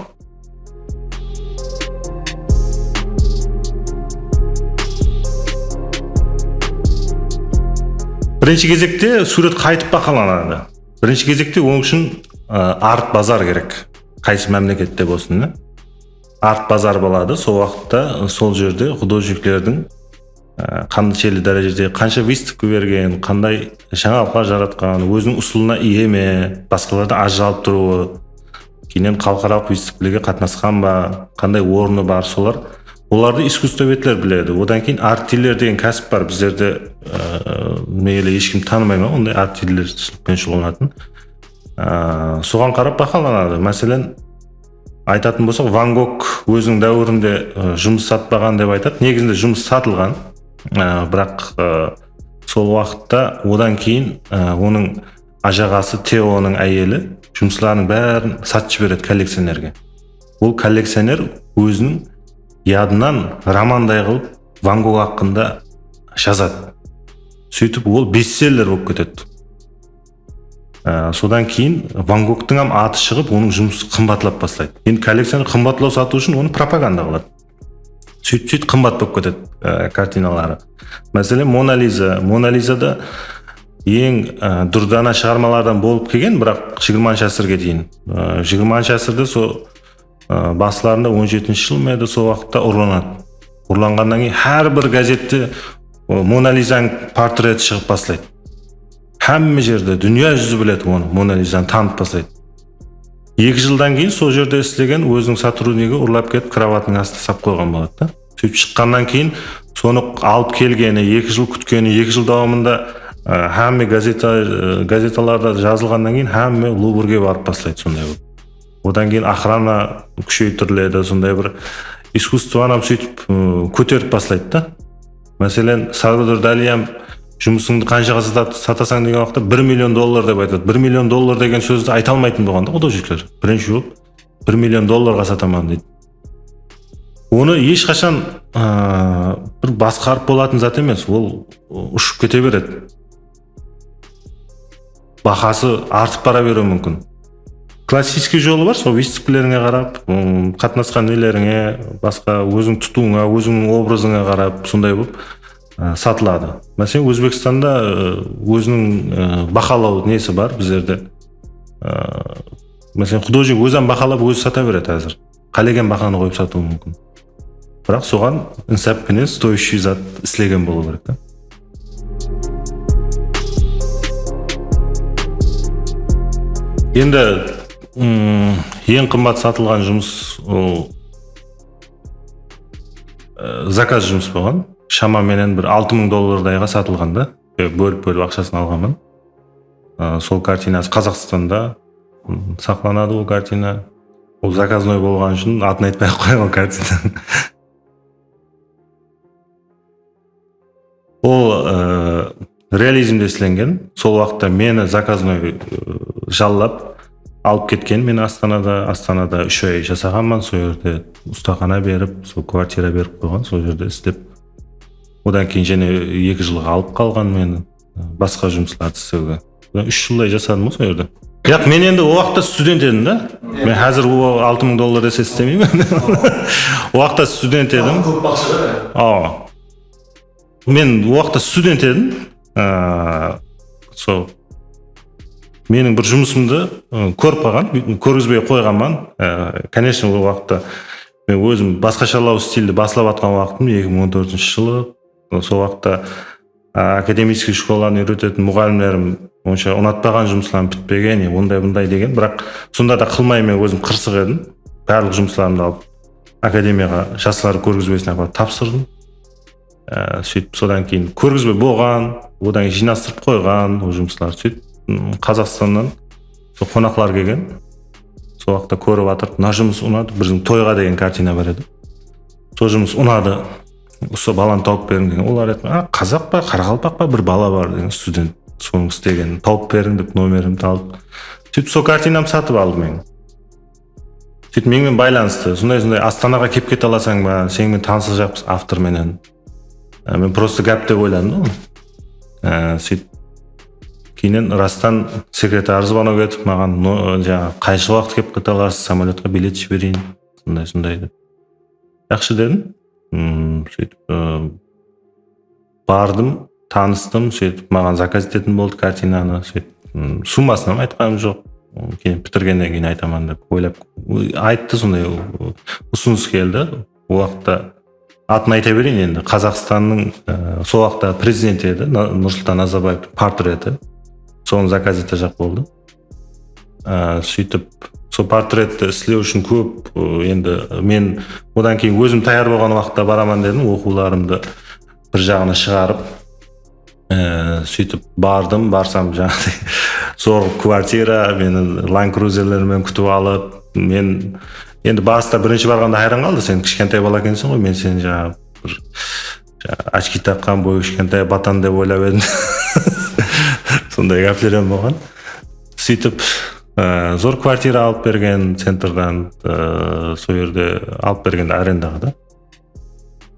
Birinshi gezekte súwret qaytıp bahaalanadı. Birinshi gezekte onıń ushın, ı, art bazar kerek. Qaysı mámlekette bolsın, ne? Art bazar boladı. Sol waqıtta, ı, sol jerde xudojniklerdiń, ı, qanshelli dárejede, qansha выставka bergen, qanday jańalıqlar jaratqan, óziniń usılına iye me, basqalardan ajıralıp turıwı, keyninen xalıqaralıq выставkalarǵa qatnasqan ba, qanday ornı bar, solar. Olardı iskusstvovedler biledi. Odan keyin art diler degen kásip bar. Bizlerde, ı, meyli, hesh kim tanımayman, onday art dilershilik penen shuǵıllanatın. Á, soǵan qarap bahaalanadı. Máselen, aytatın bolsaq, Van Gog óziniń dáwirinde, ı, jumıs satpaǵan dep aytadı. Negizinde jumıs satılǵan. Á, biraq, ı, sol waqıtta odan keyin, ı, onıń ajaǵası Teonıń áyeli jumıslarınıń bárin satıp jiberedi kollekcionerge. Ol kollekcioner óziniń yadınan romanday qılıp Van Gog haqqında jazadı. Sóytip ol bestseller bolıp ketedi. Á, sodan keyin Van Gogtıń hám atı shıǵıp, onıń jumısı qımbatlap baslaydı. Endi kollekciyanı qımbatlaw satıw ushın onı propaganda qıladı. Sóytip, sóytip qımbat bolıp ketedi, á, kartinaları. Máselen, Mona Liza. Mona Liza da eń, á, dúrdana shıǵarmalardan bolıp kelgen, biraq jigirmanshı ásirge deyin. Á, jigirmanshı ásirde sol, á, baslarında on jetinshi jıl ma edi, sol waqıtta urlanadı. Urlanǵannan keyin hár bir gazette, o, Mona Lizanıń portreti shıǵıp baslaydı. Hámme jerde, dúnya júzi biledi onı, Mona Lizanı tanıp baslaydı. Eki jıldan keyin sol jerde islegen óziniń sotrudnigi urlap ketip, krovatınıń astına sap qoyǵan boladı da. Sóytip shıqqannan keyin sonı alıp kelgeni, eki jıl kútkeni, eki jıl dawamında, ı, hámme gazeta, ı, gazetalarda jazılǵannan keyin hámme Luvrge barıp baslaydı sonday bolıp. Odan keyin aqrana kúsheytiriledi, sonday bir iskusstvanı hám sóytip, ı, kóterip baslaydı da. Máselen, Salvador Dali hám jumısıńdı qanshaǵa satat-, satasań degen waqıtta bir million dollar dep aytadı. Bir million dollar degen sózdi ayta almaytın bolǵan da xudojnikler. Birinshi bolıp bir million dollarǵa sataman deydi. Onı hesh qashan, aa, bir basqarıp bolatın zat emes, ol ushıp kete beredi. Bahası artıp bara beriwi múmkin. Klassiskiy jolı bar, sol выставkalerińe qarap, ım, qatnasqan nelerińe, basqa óziń tutıwıńa, ózińniń obrazıńa qarap, sonday bolıp, ı, satıladı. Máselen, Ózbekstanda, ı, óziniń, ı, bahalaw nesi bar bizlerde. I, máselen, xudojnik ózi hám bahalap, ózi sata beredi házir. Qálegen bahanı qoyıp satıwı múmkin. Biraq soǵan insap penen стоящий zat islegen bolıw kerek ta. Endi, ım, eń qımbat satılǵan jumıs, ol, ı, zakaz jumıs bolǵan. Shama menen bir altı mıń dollardayǵa satılǵan da. Bólip-bólip aqshasın alǵanman. I, sol kartinası Qazaqstanda Saqlanadı ol kartina. Ol zakaznoy bolǵanı ushın atın aytpay-aq qoyayın ol kartinanıń. Ol, e, realizmde islengen. Sol waqıtta meni zakaznoy, e, jallap alıp ketken meni Astanada. Astanada úsh ay jasaǵanman, sol jerde ustaxana berip, sol kvartira berip qoyǵan, sol jerde islep. Odan keyin jáne eki jılǵa alıp qalǵan meni, e, basqa jumıslardı islewge. Úsh jılday jasadım ǵoy sol jerde. Yaq, men endi o waqıtta student edim da. Men házir o altı mıń dollar dese islemeymen. O waqıtta student edim. Kóp aqsha da. Awa. Men o waqıtta student edim. Aa, sol meniń bir jumısımdı, ı, kórip qalǵan, kórgizbey qoyǵanman. Aa, конечно, o waqıtta men ózim basqashalaw stildi baslap atqan waqtım eki mıń on tórtinshi jılı. Sol waqıtta, a, akademiskiy shkolanı úyretetin muǵallimlerim onsha unatpaǵan jumıslarım pitpegen, e, onday-bunday degen. Biraq sonda da qılmay men ózim qırsıq edim. Barlıq jumıslarımdı alıp akademiyaǵa jaslardı kórgizbesine aparıp tapsırdım. E, sóytip sodan keyin kórgizbe bolǵan, odan keyin jıynastırıp qoyǵan ol jumıslardı. Sóytip, m, Qazaqstannan sol qonaqlar kelgen. Sol waqıtta kórip atırıp, mına jumıs unadı, biziń Toyǵa degen kartina bar edi. Sol jumıs unadı. Usı balanı tawıp beriń degen. Olar aytqan, a, qazaq pa, qaraqalpaq pa, bir bala bar degen, student. Sonıń istegenin tawıp beriń dep nomerimdi alıp. Sóytip sol kartinamdı satıp aldı men. Sóytip meniń menen baylanıstı. Sonday-sonday Astanaǵa kelip kete alasań ba, seniń menen tanısajaqpız avtor menen. Á, men prosta gáp dep oyladım da onı. Á, sóytip keyninen rastan sekretarı zvanok etip maǵan, no, jańa, qaysı waqıt kelip kete alasız, samolyotqa bilet jibereyin, sonday-sonday dep. Jaqsı dedim. Mm, sóytip, ı, bardım, tanıstım, sóytip maǵan zakaz etetin boldı kartinanı, sóytip, mm, summasın hám aytqanım joq. Mm, keyin pitirgennen keyin aytaman dep oylap, ayttı, sonday, ı, usınıs keldi. Ol waqıtta atın ayta bereyin endi. Qazaqstannıń, ı, sol waqıtta prezidenti edi, Na-, Nursultan Nazarbaevtıń portreti. Sonı zakaz etejaq boldı. Á, sóytip, sol portretti islew ushın kóp, ı, endi men odan keyin ózim tayar bolǵan waqıtta baraman dedim, oqıwlarımdı bir jaǵına shıǵarıp, á, sóytip bardım, barsam, jańaǵıday, zorǵı kvartira, meni Land Cruiserler menen kútip alıp, men endi basında birinshi barǵanda hayran qaldı, sen kishkentay bala ekenseń ǵoy, men seni jańa bir, jańa, ochki taqqan, boyı kishkentay batan dep oylap edim. Sonday gápler hám bolǵan. Sóytip, e, zor kvartira alıp bergen centrdan, e, sol jerde alıp bergende arendaǵa da.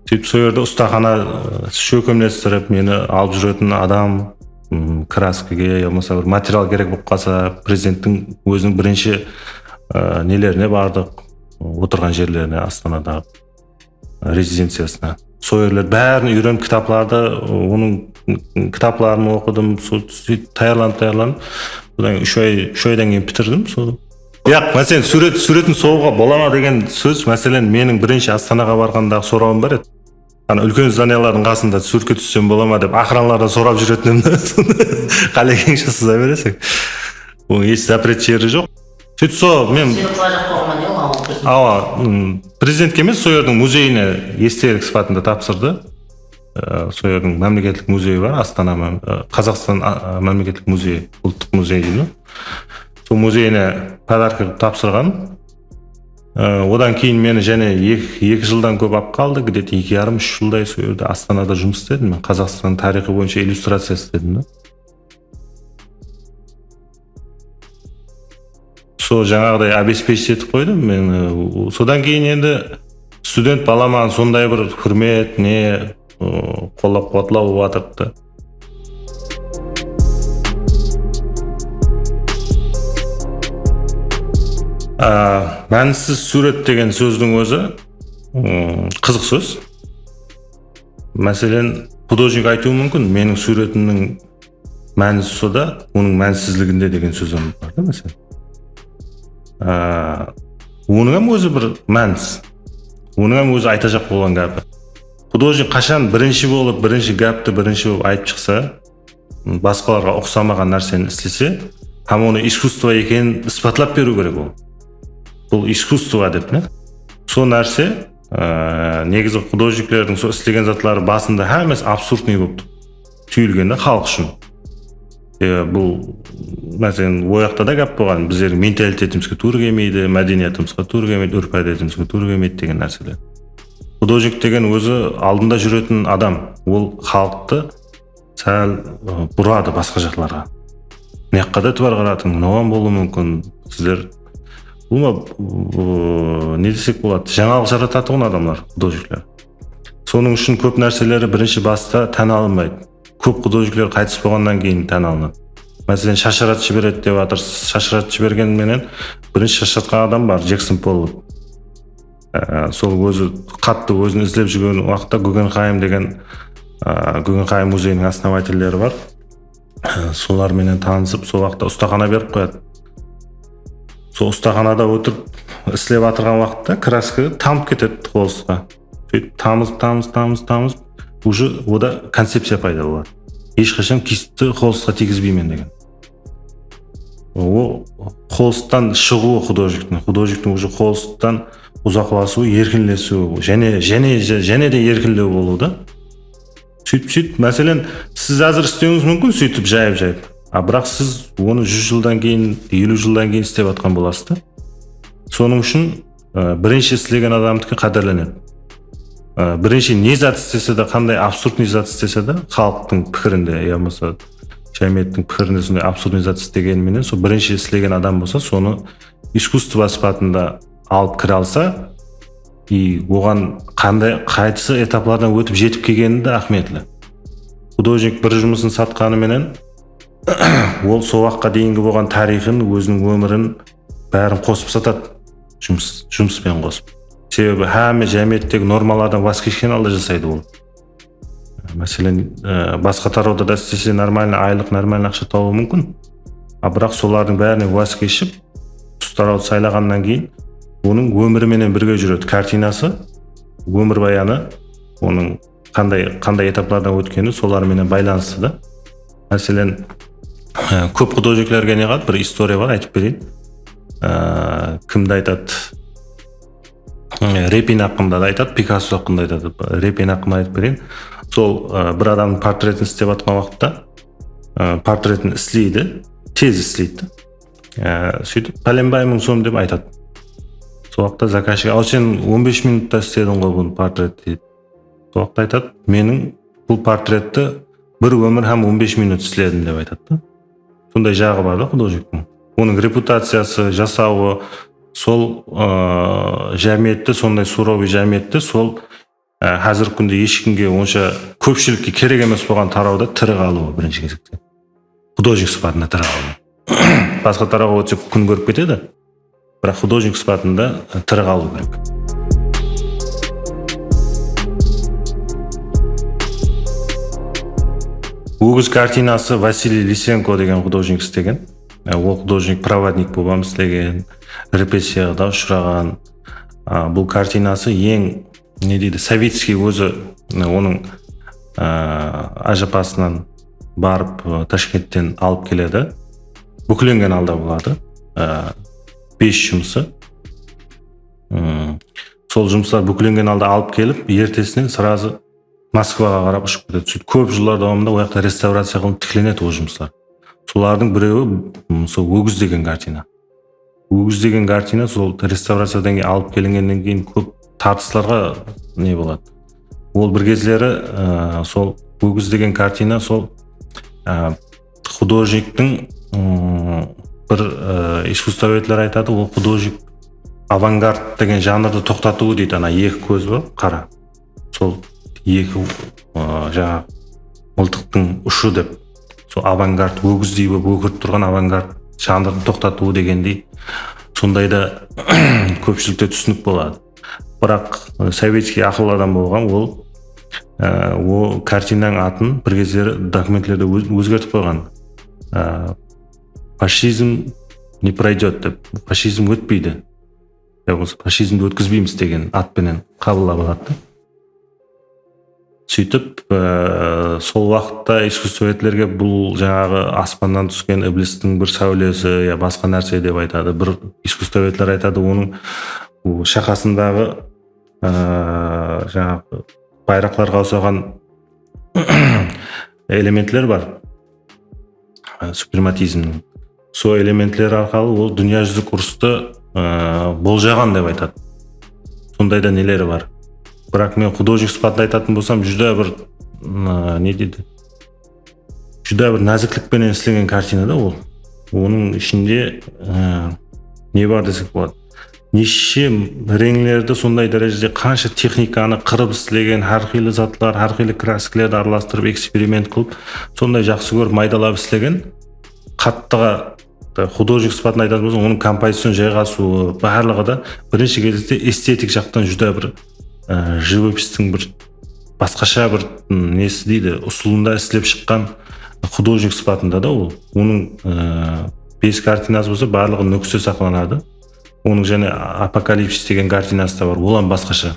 Sóytip sol jerde ustaxana, e, shólkemlestirip, meni alıp júretin adam, m, kraskaǵa yamasa bir material kerek bolıp qalsa, prezidenttiń óziniń birinshi, e, nelerine bardıq, otırǵan jerlerine, Astanadaǵı rezidenciyasına. Sol jerler bárin úyrenip, kitaplardı, onıń kitapların oqıdım, sol, sóytip tayarlanıp, tayarlanıp, sodan keyin úsh ay, úsh aydan keyin pitirdim. Sol. Yaq, máselen, súwret, súwretin soǵıwǵa bola ma degen sóz, máselen, meniń birinshi Astanaǵa barǵandaǵı sorawım bar edi. Ana, úlken zdaniyalardıń qasında súwretke tússem bola ma dep, aqranlardan sorap júretin edim. Qálegenshe sıza bereseń. Onıń hesh zapret jeri joq. Sóytip, sol, men Seni qılajaq bolǵan ne, oǵan alıp bersin. Awa, mm, prezidentke emes, sol jerdiń muzeyine estelik sıpatında tapsırdı. Ee, sol jerdiń mámleketlik muzeyi bar, Astana mám-, e, Qazaqstan, a, a, mámleketlik muzeyi, ulıttıq muzeyi deydi. Sol muzeyine podarka qılıp tapsırǵan. Ee, odan keyin meni jáne eki, eki jıldan kóp alıp qaldı, где-то eki yarım, úsh jılday sol jerde Astanada jumıs isledim. Men Qazaqstan tariyxı boyınsha illyustraciya isledim da. Sol jańaǵıday обеспечить etip qoydı meni. Sodan keyin endi student balaman sonday bir húrmet, ne, ı, qollap-quwatlaw bolıp atırıptı. Á, mánisiz súwret degen sózdiń ózi, ım, qızıq sóz. Máselen, xudojnik aytıwı múmkin, meniń súwretimniń mánisi soda, onıń mánisizliginde degen sóz hám bar da, máselen. Á, onıń hám ózi bir mánis. Onıń hám ózi aytajaq bolǵan gápi. Xudojnik qashan birinshi bolıp, birinshi gápti birinshi bolıp aytıp shıqsa, basqalarǵa uqsamaǵan nárseni islese, hám onı iskusstvo ekenin isbatlap beriw kerek ol. Bul iskusstvo dep, ne? Sol nárse, á, negizi xudojniklerdiń sol islegen zatları basında hámmesi absurdnıy bolıp túyilgen de xalıq ushın. E, bul, máselen, oyaqta da gáp bolǵan, bizlerdiń mentalitetimizge tuwrı kelmeydi, mádeniyatımızǵa tuwrı kelmeydi, úrp-ádetimizge tuwrı kelmeydi degen nárseler. Xudojnik degen ózi aldında júretin adam, ol xalıqtı sál, ı, buradı basqa jaqlarǵa. Mıyaqqa da itibar qaratıń, noǵan bolıwı múmkin. Sizler, ulıwma, ı, ne desek boladı, jańalıq jaratatuǵın adamlar, xudojnikler. Sonıń ushın kóp nárseleri birinshi basta tán alınbaydı. Kóp xudojnikler qaytıs bolǵannan keyin tán alınadı. Máselen, shashırat jiberedi dep atırsız. Shashırat jibergen menen birinshi shashıratqan adam bar, Jekson Pollock. Á, sol ózi qattı ózin izlep júrgen waqıtta Guggenheim degen, á, Guggenheim muzeyiniń osnovatelleri bar. Á, solar menen tanısıp, sol waqıtta ustaxana berip qoyadı. Sol ustaxanada otırıp islep atırǵan waqıtta kraska tamıp ketedi holsqa. Sóytip tamızıp, tamızıp, tamızıp, tamızıp, уже oda koncepciya payda boladı. Hesh qashan kistti holsqa tiygizbeymen degen. O holstan shıǵıwı xudojniktiń, xudojniktiń уже holstan uzaqlasıwı, erkinlesiwi, jáne, jáne, jáne de erkinlew bolıwı da. Sóytip, sóytip, máselen, siz házir islewińiz múmkin, sóytip jayıp-jayıp. A, biraq siz onı júz jıldan keyin, eliw jıldan keyin islep atqan bolasız da. Sonıń ushın, ı, birinshi islegen adamdiki qádirlenedi. I, birinshi ne zat istese de, qanday absurdnıy zat istese de, xalıqtıń pikirinde, ya bolmasa jámiyettiń pikirinde sonday absurdnıy zat islegeni menen, sol birinshi islegen adam bolsa, sonı iskusstvo sıpatında alıp kire alsa, i oǵan qanday, qaysı etaplardan ótip jetip kelgeni de áhmiyetli. Xudojnik bir jumısın satqanı menen, ol sol waqıtqa deyingi bolǵan tariyxın, óziniń ómirin, bárin qosıp satadı. Jumıs, jumıs penen qosıp. Sebebi hámme jámiyettegi normalardan waz keshken halda jasaydı ol. Máselen, e, basqa tarawda da islese, normalnıy aylıq, normalnıy aqsha tabıwı múmkin. A, biraq solardıń bárine waz keship, usı tarawdı saylaǵannan keyin, onıń ómiri menen birge júredi. Kartinası, ómirbayanı, onıń qanday, qanday etaplardan ótkeni, solar menen baylanıslı da. Máselen, e, kóp xudojniklerge ne qıladı? Bir istoriya bar, aytıp bereyin. E, kimdi aytadı? E, Repin haqqında da aytadı, Pikasso haqqında aytadı. Repin haqqında aytıp bereyin. Sol, e, bir adamnıń portretin islep atqan waqıtta, e, portretin isleydi, tez isleydi. E, sóytip, pálenbay mıń som dep aytadı. Sol waqıtta zakazshik, al sen on bes minutta islediń ǵoy bunı, portret, deydi. Sol waqıtta aytadı, meniń bul portretti bir ómir hám on bes minut isledim, dep aytadı da. Sonday jaǵı bar da xudojniktiń. Onıń reputaciyası, jasawı, sol, ıı, jámiyette, sonday surovıy jámiyette sol, ı, házirgi kúnde hesh kimge onsha kópshilikke kerek emes bolǵan tarawda tiri qalıwı birinshi gezekte. Xudojnik sıpatında tiri qalıwı. Basqa tarawǵa ótsek kún kórip ketedi. Biraq xudojnik sıpatında, ı, tiri qalıw kerek. Ógiz kartinası Vasiliy Lisenko degen xudojnik islegen. E, ol xudojnik provodnik bolıp hám islegen, repressiyaǵa da ushıraǵan. A, bul kartinası eń, ne deydi, Savickiy ózi, e, onıń, e, ájapasınan barıp, e, Tashkentten alıp keledi. Búklengen halda boladı. E, bes jumısı. Hmm. Sol jumıslar búklengen halda alıp kelip, ertesinen srazı Moskvaǵa qarap ushıp ketedi. Sóytip, kóp jıllar dawamında o jaqta restavraciya qılınıp tiklenedi ol jumıslar. Solardıń birewi, m, sol Ógiz degen kartina. Ógiz degen kartina sol restavraciyadan keyin alıp kelingennen keyin kóp tartıslarǵa ne boladı. Ol bir gezleri, e, sol Ógiz degen kartina sol, e, xudojniktiń, mm, bir, e, iskusstovedler aytadı, ol xudojnik avangard degen janrdı toqtatıwı deydi, ana eki kózi bar, qara. Sol eki, ı, jańa mıltıqtıń ushı dep, sol avangard, ógizdey bolıp ókirip turǵan avangard janrın toqtatıwı degendey, sonday da kópshilikte túsinik boladı. Biraq, ı, Savickiy aqıllı adam bolǵan, ol, ı, o kartinań atın bir gezleri dokumentlerde óz-, ózgertip qoyǵan. I, Fashizm не пройдёт dep, fashizm ótpeydi. Ya bolmasa fashizmdi ótkizbeymiz degen at penen qabıllap aladı da. Sóytip, e, sol waqıtta iskusstovedlerge bul jańaǵı aspannan túsken iblistiń bir sáwlesi ya basqa nárse dep aytadı. Bir iskusstovedler aytadı, onıń bu shaqasındaǵı, e, jańaǵı bayraqlarǵa usaǵan elementler bar. e, suprematizmniń. Sol elementleri arqalı ol dúnya júzilik urıstı, e, boljaǵan dep aytadı. Sonday da neleri bar. Biraq men xudojnik sıpatında aytatın bolsam, júdá bir, e, ne deydi? Júdá bir náziklik penen islegen kartina da ol. Onıń ishinde, e, ne bar desek boladı. Neshe reńlerdi sonday dárejede qansha texnikanı qırıp islegen, hár qıylı zatlar, hár qıylı kraskalardı aralastırıp, eksperiment qılıp, sonday jaqsı kórip maydalap islegen. Qattıǵa, e, xudojnik sıpatın aytatın bolsań, onıń kompozision jayǵasıwı, barlıǵı da birinshi gezekte estetik jaqtan júdá bir, e, jivopistiń bir basqasha bir, m, nesi deydi, usılında islep shıqqan xudojnik sıpatında da ol. Onıń, e, bes kartinası bolsa barlıǵı Nókiste saqlanadı. Onıń jáne Apokalipsis degen kartinası da bar, ol hám basqasha.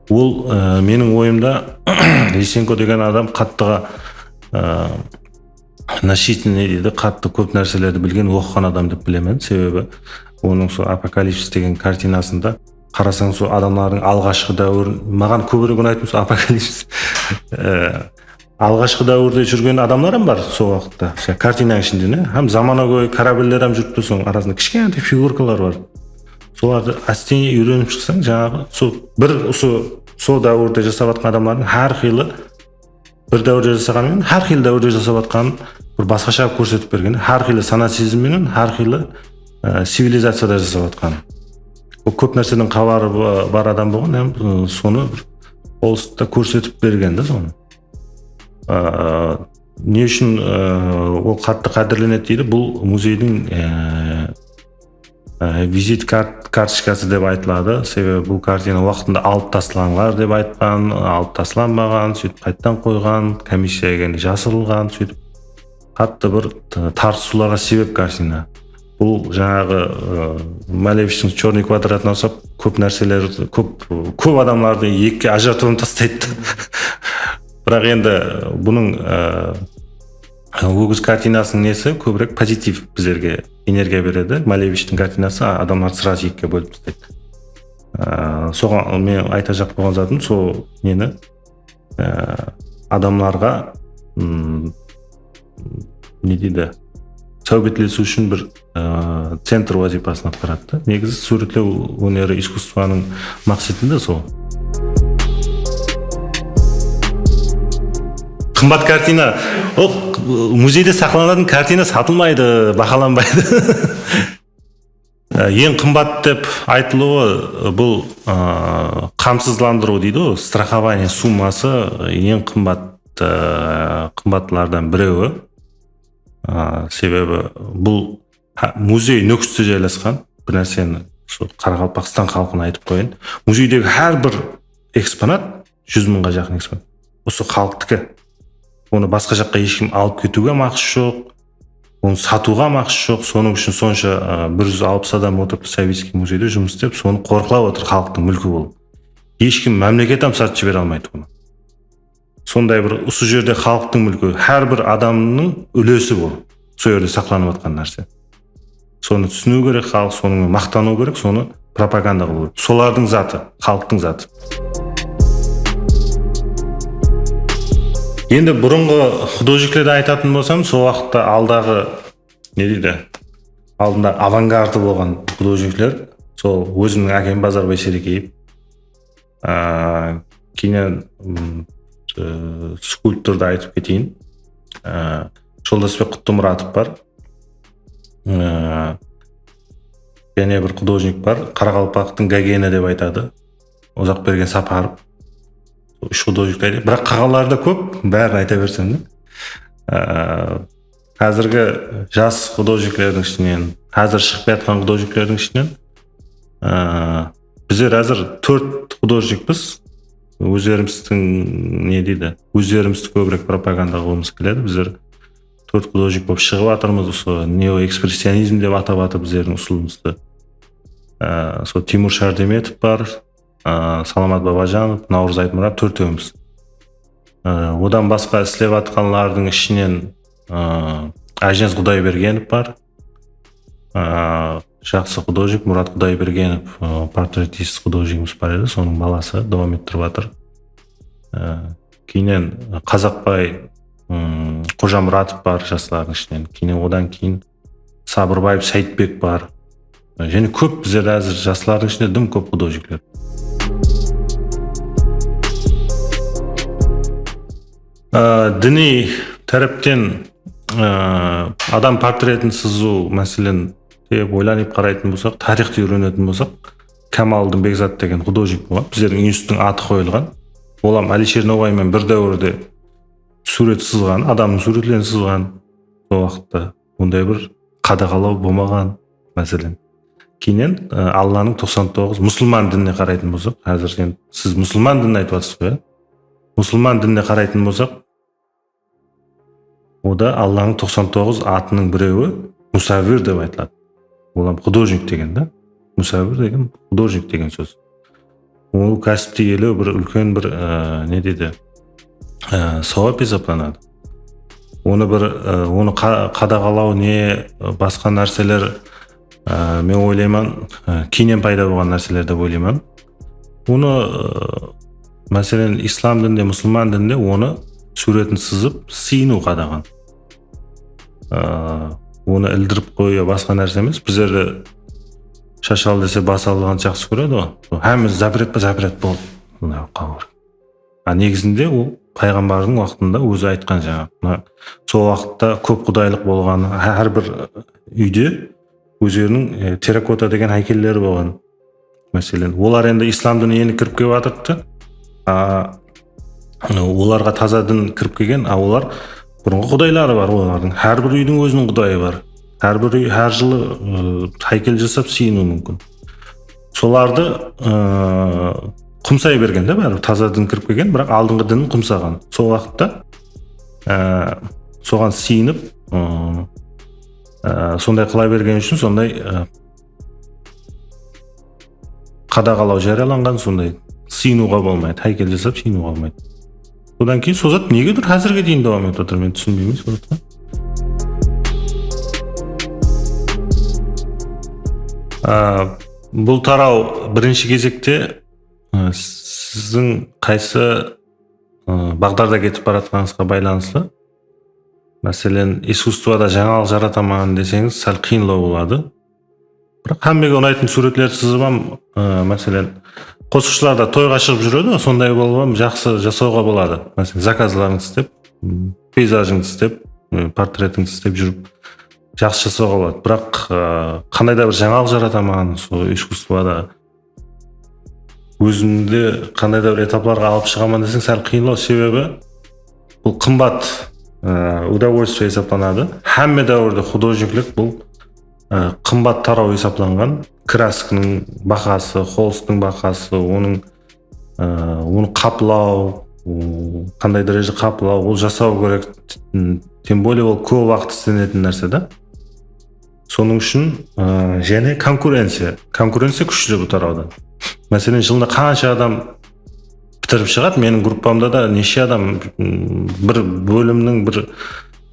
Ol, e, meniń oyımda Lisenko degen adam qattıǵa, e, насыщенный deydi, qattı kóp nárselerdi bilgen, oqıǵan adam dep bilemen. Sebebi onıń sol Apokalipsis degen kartinasında qarasań, sol adamlardıń alǵashqı dáwirin, maǵan kóbirek unaytın sol Apokalipsis. E, alǵashqı dáwirde júrgen adamlar hám bar sol waqıtta. Sol kartinanıń ishinde, ne? Hám zamanagóy korabller hám júripti, sonıń arasında kishkentay figurkalar bar. Solardı ástene úyrenip shıqsań, jańaǵı, sol bir usı, sol dáwirde jasap atqan adamlardıń hár qıylı bir dáwirde jasaǵanı menen, hár qıylı dáwirde jasap atqanın bir basqasha qılıp kórsetip bergen, hár qıylı sana-sezim menen, hár qıylı, e, civilizaciyada jasap atqanın. Ol kóp nárseden xabarı ba-, bar adam bolǵan, hám, e, sonı bir bolısıqta kórsetip bergen da sonı. A, ne ushın, a, ol qattı qádirlenedi deydi? Bul muzeydiń, a, a, vizit kart-, kartochkası dep aytıladı. Sebebi bul kartina waqtında alıp taslańlar dep aytqan, alıp taslanbaǵan, sóytip qayttan qoyǵan, komissiya kelgende jasırılǵan, sóytip qattı bir t-, tartısıwlarǵa sebep kartina. Bul jańaǵı, ı, Malevishtiń Chyornıy kvadratına usap, kóp nárseler, kóp, kóp adamlardı ekige ajıratıp taslaydı. Biraq endi bunıń, ı, ógiz kartinasınıń nesi kóbirek pozitiv bizlerge energiya beredi. Malevishtiń kartinası adamlardı srazı ekige bólip taslaydı. I, soǵan men aytajaq bolǵan zatım sol neni, e, adamlarǵa, mm, ne deydi, sáwbetlesiw ushın bir, e, centr wazıypasın atqaradı da. Negizi súwretlew óneri, iskusstvonıń maqseti de sol. Qımbat kartina. O, muzeyde saqlanatın kartina satılmaydı, bahalanbaydı. Á, eń qımbat dep aytılıwı, bul, á, qamsızlandırıw deydi ǵoy, страхование summası eń qımbat, á, qımbatlardan birewi. Á, sebebi bul, há, muzey Nókiste jaylasqan. Bir nárseni usı Qaraqalpaqstan xalqına aytıp qoyayın. Muzeydegi hár bir eksponat, júz mıńǵa jaqın eksponat, usı xalıqtiki. Onı basqa jaqqa hesh kim alıp ketiwge hám aqısı joq, onı satıwǵa hám aqısı joq. Sonıń ushın sonsha, a, bir júz alpıs adam otırıptı Savickiy muzeyde jumıs islep, sonı qorqılap otır xalıqtıń múlki bolıp. Hesh kim, mámleket hám satıp jibere almaydı onı. Sonday bir usı jerde xalıqtıń múlki, hár bir adamnıń úlesi bul, sol jerde saqlanıp atqan nárse. Sonı túsiniw kerek xalıq, sonıń menen maqtanıw kerek, sonı propaganda qılıw kerek. Solardıń zatı, xalıqtıń zatı. Endi burınǵı xudojniklerdi aytatın bolsam, sol waqıtta aldaǵı, ne deydi, aldında avangardı bolǵan xudojnikler, sol ózimniń ákem Bazarbay Sherekeev, Á, keyninen, mm, e, skulptordı aytıp keteyin. Á, Joldasbek Qutlımuratov bar. Á, jáne bir xudojnik bar, qaraqalpaqtıń Gogeni dep aytadı. Uzaqbergen Saparov. Úsh xudojnikti aytayın. Biraq qalǵanları da kóp, bárin ayta bersem de. Á, Házirgi jas xudojniklerdiń ishinen, házir shıǵıp kiyatqan xudojniklerdiń ishinen, ıı, bizler házir tórt xudojnikpiz. Ózlerimizdiń, ne deydi, ózlerimizdi kóbirek propaganda qılǵımız keledi. Bizler tórt xudojnik bolıp shıǵıp atırmız. Usı neoekspressionizm dep atap atır bizlerdiń usılımızdı. Iı, sol Timur Shardemetov bar, ıı, Salamat Babajanov, Nawrız Aytmurat, tórtewimiz. Iı, odan basqa islep atqanlardıń ishinen, ıı, Ájiniyaz Qudaybergenov bar. Iı, jaqsı xudojnik Murat Qudaybergenov, ıı, portretist xudojnigimiz bar edi, sonıń balası dawam ettirip atır. Iı, keyninen Qazaqbay ım, Xojamuratov bar jaslardıń ishinen. Keyin odan keyin Sabırbaev Saytbek bar. Jáne kóp bizlerde házir jaslardıń ishinde dım kóp xudojnikler. Á, diniy tárepten, á, adam portretin sızıw, máselen, dep oylanıp qaraytın bolsaq, tariyxtı úyrenetin bolsaq, Kamaldıń Bekzat degen xudojnik bolǵan. Bizlerdiń instituttıń atı qoyılǵan. Ol hám Alisher Noǵay menen bir dáwirde súwret sızǵan, adamnıń súwretlerin sızǵan. Sol waqıtta onday bir qadaǵalaw bolmaǵan, máselen. Keyin, e, Allanıń toqsan toǵız, musılman dinine qaraytın bolsaq, házir endi siz musılman dinini aytıp atırsız ǵoy, ya? Musılman dinine qaraytın bolsaq, oda Allanıń toqsan toǵız atınıń birewi musavvir dep aytıladı. Ol hám xudojnik degen da. Musavvir degen xudojnik degen sóz. Ol kásipti iyelew bir úlken bir, e, ne deydi, e, sawap esaplanadı. Onı bir, e, onı qa-, qadaǵalaw ne, e, basqa nárseler, e, men oylayman, e, keyninen payda bolǵan nárseler dep oylayman. Onı, e, máselen, islam dininde, musılman dininde onı súwretin sızıp, sıyınıw qadaǵan. Aa, onı ildirip qoyıw ya basqa nárse emes. Bizlerde shashal dese, bas alǵandı jaqsı kóredi ǵoy. Hámme zapret pa, zapret boldı. Bunday bolıp qalıw kerek. A, negizinde ol payǵambardıń waqtında ózi aytqan, jańa, mına, sol waqıtta kóp qudaylıq bolǵanı, há-, hár bir úyde ózleriniń, e, terrakota degen háykelleri bolǵan. Máselen, olar endi islam dinine endi kirip kelip atırıptı. A, olarǵa taza din kirip kelgen, a, olar burınǵı qudayları bar olardıń. Hár bir úydiń óziniń qudayı bar. Hár bir úy, hár jılı, ı, háykel jasap sıyınıwı múmkin. Solardı, ı, qumsay bergen de báribir, taza din kirip kelgen, biraq aldınǵı dinin qumsaǵan. Sol waqıtta, ı, soǵan sıyınıp, ı, ı, sonday qıla bergeni ushın sonday, ı, qadaǵalaw járiyalanǵan, sonday sıyınıwǵa bolmaydı, háykel jasap sıyınıwǵa bolmaydı. Sodan keyin sol zat negedur házirge deyin dawam etip atır, men túsinbeymen sol zatqa. Á, bul taraw birinshi gezekte, á, siziń qaysı, á, baǵdarda ketip baratqanıńızǵa baylanıslı. Máselen, iskusstvoda jańalıq jarataman deseńiz, sál qıyınlaw boladı. Biraq hámmege unaytın súwretlerdi sızıp ham, ı, máselen, qosıqshılarda toyǵa shıǵıp júredi ǵo, sonday bolıp ham jaqsı jasawǵa boladı. Máselen, zakazlarıńdı islep, m, peyzajıńdı islep, e, portretińdi islep júrip, jaqsı jasawǵa boladı. Biraq, ı, qanday da bir jańalıq jarataman, sol iskusstvoda ózimdi qanday da bir etaplarǵa alıp shıǵaman deseń, sál qıyınlaw, sebebi bul qımbat, ı, удовольствие esaplanadı. Hámme dáwirde xudojniklik bul, ı, qımbat taraw esaplanǵan. Kraskiniń bahası, xolstıń bahası, onıń, ı, onı qaplaw, ı, qanday dárejede qaplaw, ol jasaw kerek. T-, тем более ol kóp waqıt islenetin nárse da. Sonıń ushın, ı, jáne konkurenciya. Konkurenciya kúshli bul tarawdan. Máselen, jılına qansha adam pitirip shıǵadı? Meniń gruppamda da neshe adam, m, bir bólimniń bir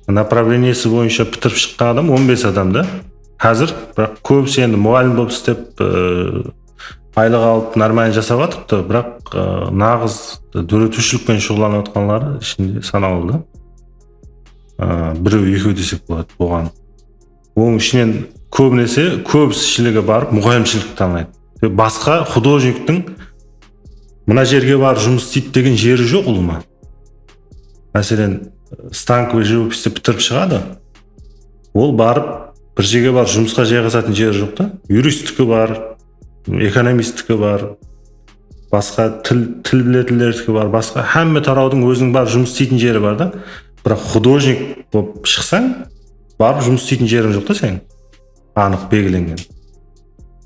направлениеsi boyınsha pitirip shıqqan adam on bes adam da. Házir, biraq kóbisi endi muǵallim bolıp islep, ı, aylıq alıp, нормально jasap atırıptı, biraq, ı, naǵız dóretiwshilik penen shuǵıllanıp atqanları ishinde sanawlı da. Aa, birew-ekew desek boladı buǵan. Onıń ishinen kóbinese, kóbisi ishilege barıp, muǵallimshilikti tańlaydı. Ve basqa xudojniktiń mına jerge barıp jumıs isleydi degen jeri joq ulıwma. Máselen, stankovıy jivopisti pitirip shıǵadı. Ol barıp, bir jerge barıp jumısqa jayǵasatın jeri joq ta. Yuristiki bar, ekonomisttiki bar, basqa til, til biletinlerdiki bar, basqa hámme tarawdıń óziniń barıp jumıs isleytin jeri bar da. Biraq xudojnik bolıp shıqsań, barıp jumıs isleytin jeriń joq ta seniń. Anıq belgilengen.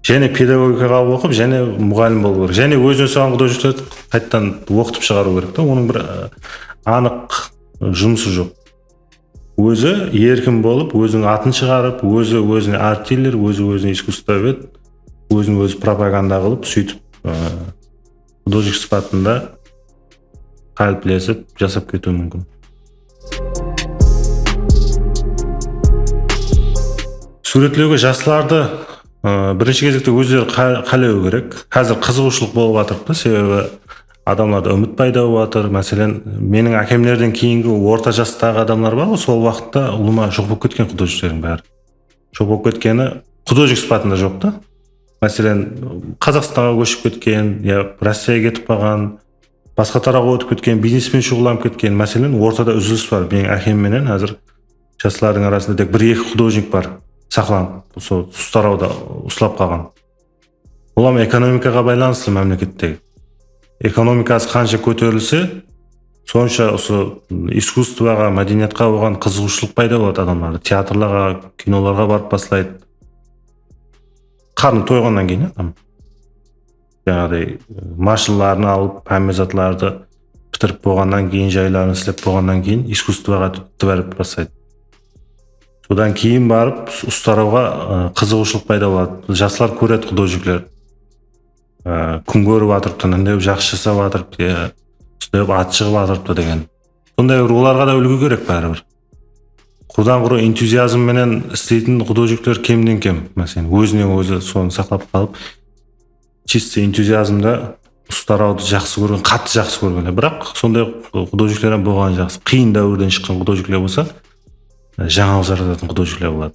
Jáne pedagogikaǵa oqıp, jáne muǵallim bolıw kerek. Jáne ózine usaǵan xudojniklerdi qaytadan oqıtıp shıǵarıw kerek ta. Onıń bir, ı, anıq, ı, jumısı joq. Ózi erkin bolıp, óziniń atın shıǵarıp, ózi ózine art-diler, ózi ózine iskusstvoved, ózin ózi propaganda qılıp, sóytip, ı, xudojnik sıpatında qáliplesip, jasap ketiwi múmkin. Súwretlewge jaslardı, ı, birinshi gezekte ózleri qa-, qálewi kerek. Házir qızıǵıwshılıq bolıp atırıptı, sebebi Adamlarda úmit payda bolıp atır. Máselen, meniń ákemlerden keyingi orta jastaǵı adamlar bar ǵoy, sol waqıtta ulıwma joq bolıp ketken xudojniklerdiń bári. Joq bolıp ketkeni xudojnik sıpatında joq ta. Máselen, Qazaqstanǵa kóship ketken, ya Rossiyaǵa ketip qalǵan, basqa tarawǵa ótip ketken, biznes penen shuǵıllanıp ketken. Máselen, ortada úzilis bar. Meniń ákem menen házir jaslardıń arasında tek bir-eki xudojnik bar saqlanıp, usı, usı tarawda uslap qalǵan. Bul hám ekonomikaǵa baylanıslı mámlekettegi. Ekonomikası qansha kóterilse, sonsha usı iskusstvoǵa, mádeniyatqa bolǵan qızıǵıwshılıq payda boladı adamlarda. Teatrlarǵa, kinolarǵa barıp baslaydı. Qarnı toyǵannan keyin adam. Jańaǵıday, mashinaların alıp, hámme zatlardı pitirip bolǵannan keyin, jayların islep bolǵannan keyin iskusstvoǵa itibar berip baslaydı. Sodan keyin barıp, us-, usı tarawǵa, ı, qızıǵıwshılıq payda boladı. Jaslar kóredi, xudojnikler, ı, kún kórip atırıptı, mınday jaqsı jasap atırıptı, ya, usınday at shıǵıp atırıptı degen. Sonday bir olarǵa da úlgi kerek báribir. Qurdan-qurı entuziazm menen isleytin xudojnikler kemden-kem. Máselen, ózinen-ózi sonı saqlap qalıp, чисто entuziazmda usı tarawdı jaqsı kórgen, qattı jaqsı kórgen. Biraq sonday xudojnikler hám bolǵanı jaqsı. Qıyın dáwirden shıqqan xudojnikler bolsa, jańalıq jaratatın xudojnikler boladı.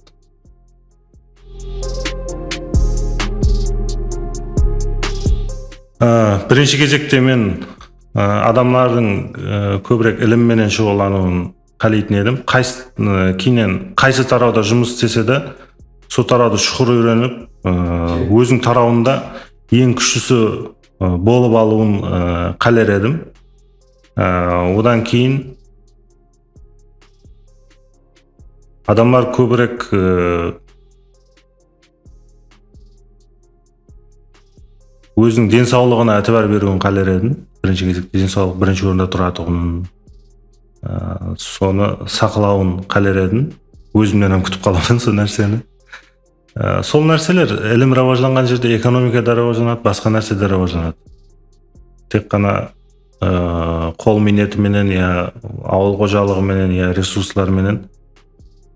Á, birinshi gezekte men, á, adamlardıń, á, kóbirek ilim menen shuǵıllanıwın qáleytin edim. Qaysı, ı, keyninen qaysı tarawda jumıs istese de, sol tarawdı shuqır úyrenip, ı, óziń tarawında eń kúshlisi, ı, bolıp alıwın, ı, qáler edim. I, odan keyin adamlar kóbirek, ı, óziniń densawlıǵına itibar beriwin qáler edim. Birinshi gezekte densawlıq birinshi orında turatuǵının, ı, sonı saqlawın qáler edim. Ózimnen hám kútip qalaman sol nárseni. Á, sol nárseler, ilim rawajlanǵan jerde ekonomika da rawajlanadı, basqa nárse de rawajlanadı. Tek ǵana, á, qol miyneti menen ya awıl xojalıǵı menen ya resurslar menen,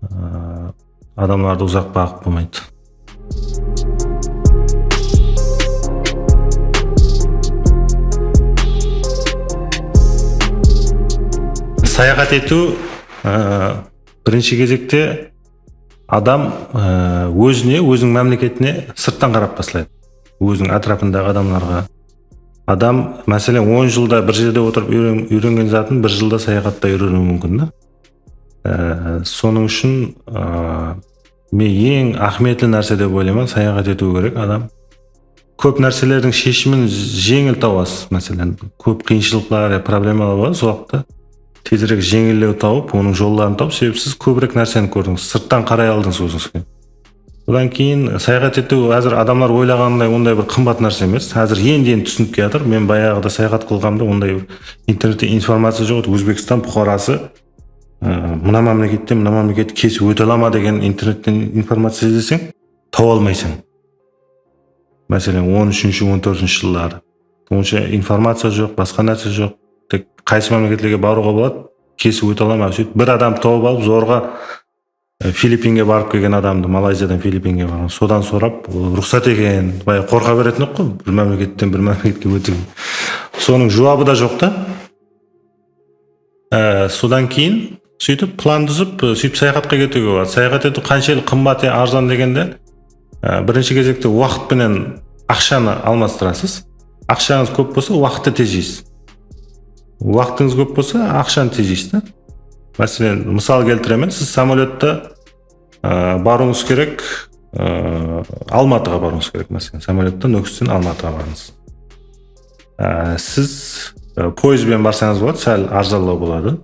á, adamlardı uzaq baǵıp bolmaydı. Sayaxat etiw, á, birinshi gezekte adam, e, ózine, óziniń mámleketine sırttan qarap baslaydı. Óziniń átirapındaǵı adamlarǵa. Adam, máselen, on jılda bir jerde otırıp úyren-, úyrengen zatın bir jılda sayaxatta úyreniwi múmkin da. E, sonıń ushın, e, men eń áhmiyetli nárse dep oylayman, sayaxat etiwi kerek adam. Kóp nárselerdiń sheshimin jeńil tabasız. Máselen, kóp qıyınshılıqlar ya problemalar boladı, sol waqıtta tezirek jeńillew tawıp, onıń jolların tawıp, sebebi siz kóbirek nárseni kórdińiz, sırttan qaray aldıńız ózińizge. Odan keyin sayaxat etiw házir adamlar oylaǵanınday onday bir qımbat nárse emes. Házir endi-endi túsinip kiyatır. Men bayaǵıda sayaxat qılǵanımda onday bir internette informaciya joq edi. Ózbekstan puqarası, ı, mına mámleketten mına mámleketke kesip óte ala ma degen internetten informaciya izleseń, tawa almaysań. Máselen, on úshinshi, on tórtinshi jılları. Onsha informaciya joq, basqa nárse joq. Tek qaysı mámleketlerge barıwǵa boladı, kesip óte ala ma? Sóytip bir adam tawıp alıp, zorǵa, e, Filippinge barıp kelgen adamdı, Malayziyadan Filippinge barǵan, sodan sorap, ol ruxsat eken, bayaq qorqa beretin edi ǵoy, bir mámleketten bir mámleketke ótiwge. Sonıń juwabı da joq ta. Á, sodan keyin sóytip plan dúzip, e, sóytip sayaxatqa ketiwge boladı. Sayaxat etiw qanshelli qımbat ya arzan degende, á, birinshi gezekte waqıt penen aqshanı almastırasız. Aqshańız kóp bolsa, waqıttı tejeysiz. Waqıtıńız kóp bolsa, aqshanı tejeysiz da. Máselen, mısal keltiremen, siz samolyotda Á, barıwıńız kerek, á, Almatıǵa barıwıńız kerek, máselen, samolyottan Nókisten Almatıǵa barıńız. Á, siz, á, poezd benen barsańız boladı, sál arzanlaw boladı.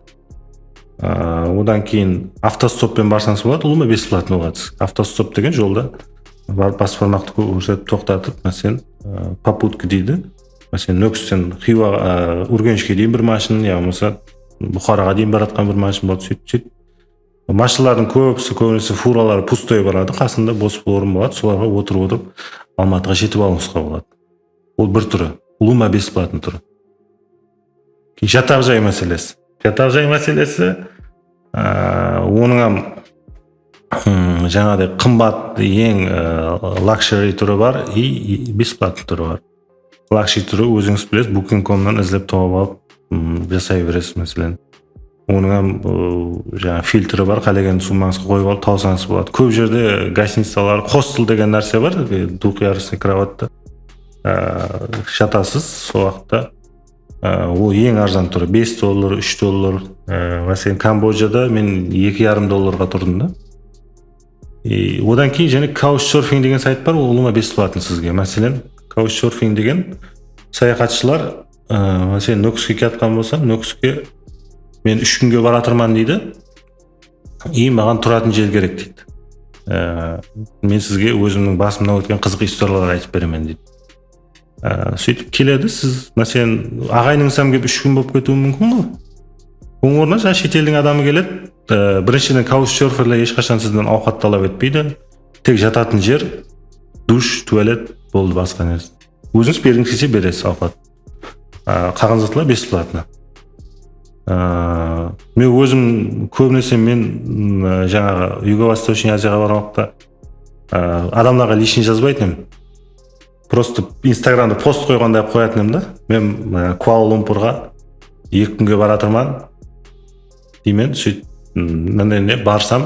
Á, odan keyin avtostop penen barsańız boladı, ulıwma besplatno boladı. Avtostop degen jolda bar-, bas barmaqtı kó-, kórsetip toqtatıp, máselen, á, poputki deydi. Máselen, Nókisten Xiywa, á, Úrgenishke deyin bir mashın, ya bolmasa Buxaraǵa deyin baratqan bir mashın boladı, sóytip, sóytip. Mashinalardıń kóbisi, kóbinese furalar pustoy baradı, qasında bos orın boladı, solarǵa otırıp-otırıp Almatıǵa jetip alıwıńızǵa boladı. Ol bir túri, ulıwma besplatnıy túri. Keyin jataq jay máselesi. Jataq jay máselesi, aa, onıń hám, hmm, jańaǵıday qımbat, eń, aa, luxury túri bar, i, i, besplatnıy túri bar. Lakshi turi, ózińiz bilesiz, booking komnan izlep tawıp alıp, ım, jasay beresiz, máselen. Onıń hám, ı, jańa filtri bar, qálegen summańızǵa qoyıp alıp tawsańız boladı. Kóp jerde gostinicalar, hostel degen nárse bar, e, двухъярусный krovatta, ı, jatasız, sol waqıtta, ı, ol eń arzan turi, bes dollar, úsh dollar. I, máselen, Kambodjada men eki yarım dollarǵa turdım da. E, odan keyin jáne Couchsurfing degen sayt bar, ol ulıwma бесплатный sizge. Máselen, Couchsurfing degen sayaxatshılar, ı, máselen, Nókiske kiyatqan bolsa, Nókiske men úsh kúnge baratırman deydi. I maǵan turatın jer kerek deydi. I, men sizge ózimniń basımnan ótken qızıq istoriyalar aytıp beremen deydi. Á, sóytip keledi, siz, máselen, aǵayinińiz hám kelip úsh kún bolıp ketiwi múmkin ǵoy. Onıń ornına jańa shet eldiń adamı keledi. Á, birinshiden, couchsurferler hesh qashan sizden awqat talap etpeydi. Tek jatatın jer, dush, tualet, boldı, basqa nárse. Ózińiz bergińiz kelse beresiz awqat. Á, qalǵan zatlar бесплатно. Á, men ózim kóbinese men, m, jańaǵı Yugo-Vostochniy Aziyaǵa barǵan waqıtta, á, adamlarǵa личный jazbaytın edim. Просто Instagramda post qoyǵanday qoyatın edim da. Men, e, Kuala Lumpurǵa eki kúnge baratırman deymen, sóyt, m, mınday ne, barsam,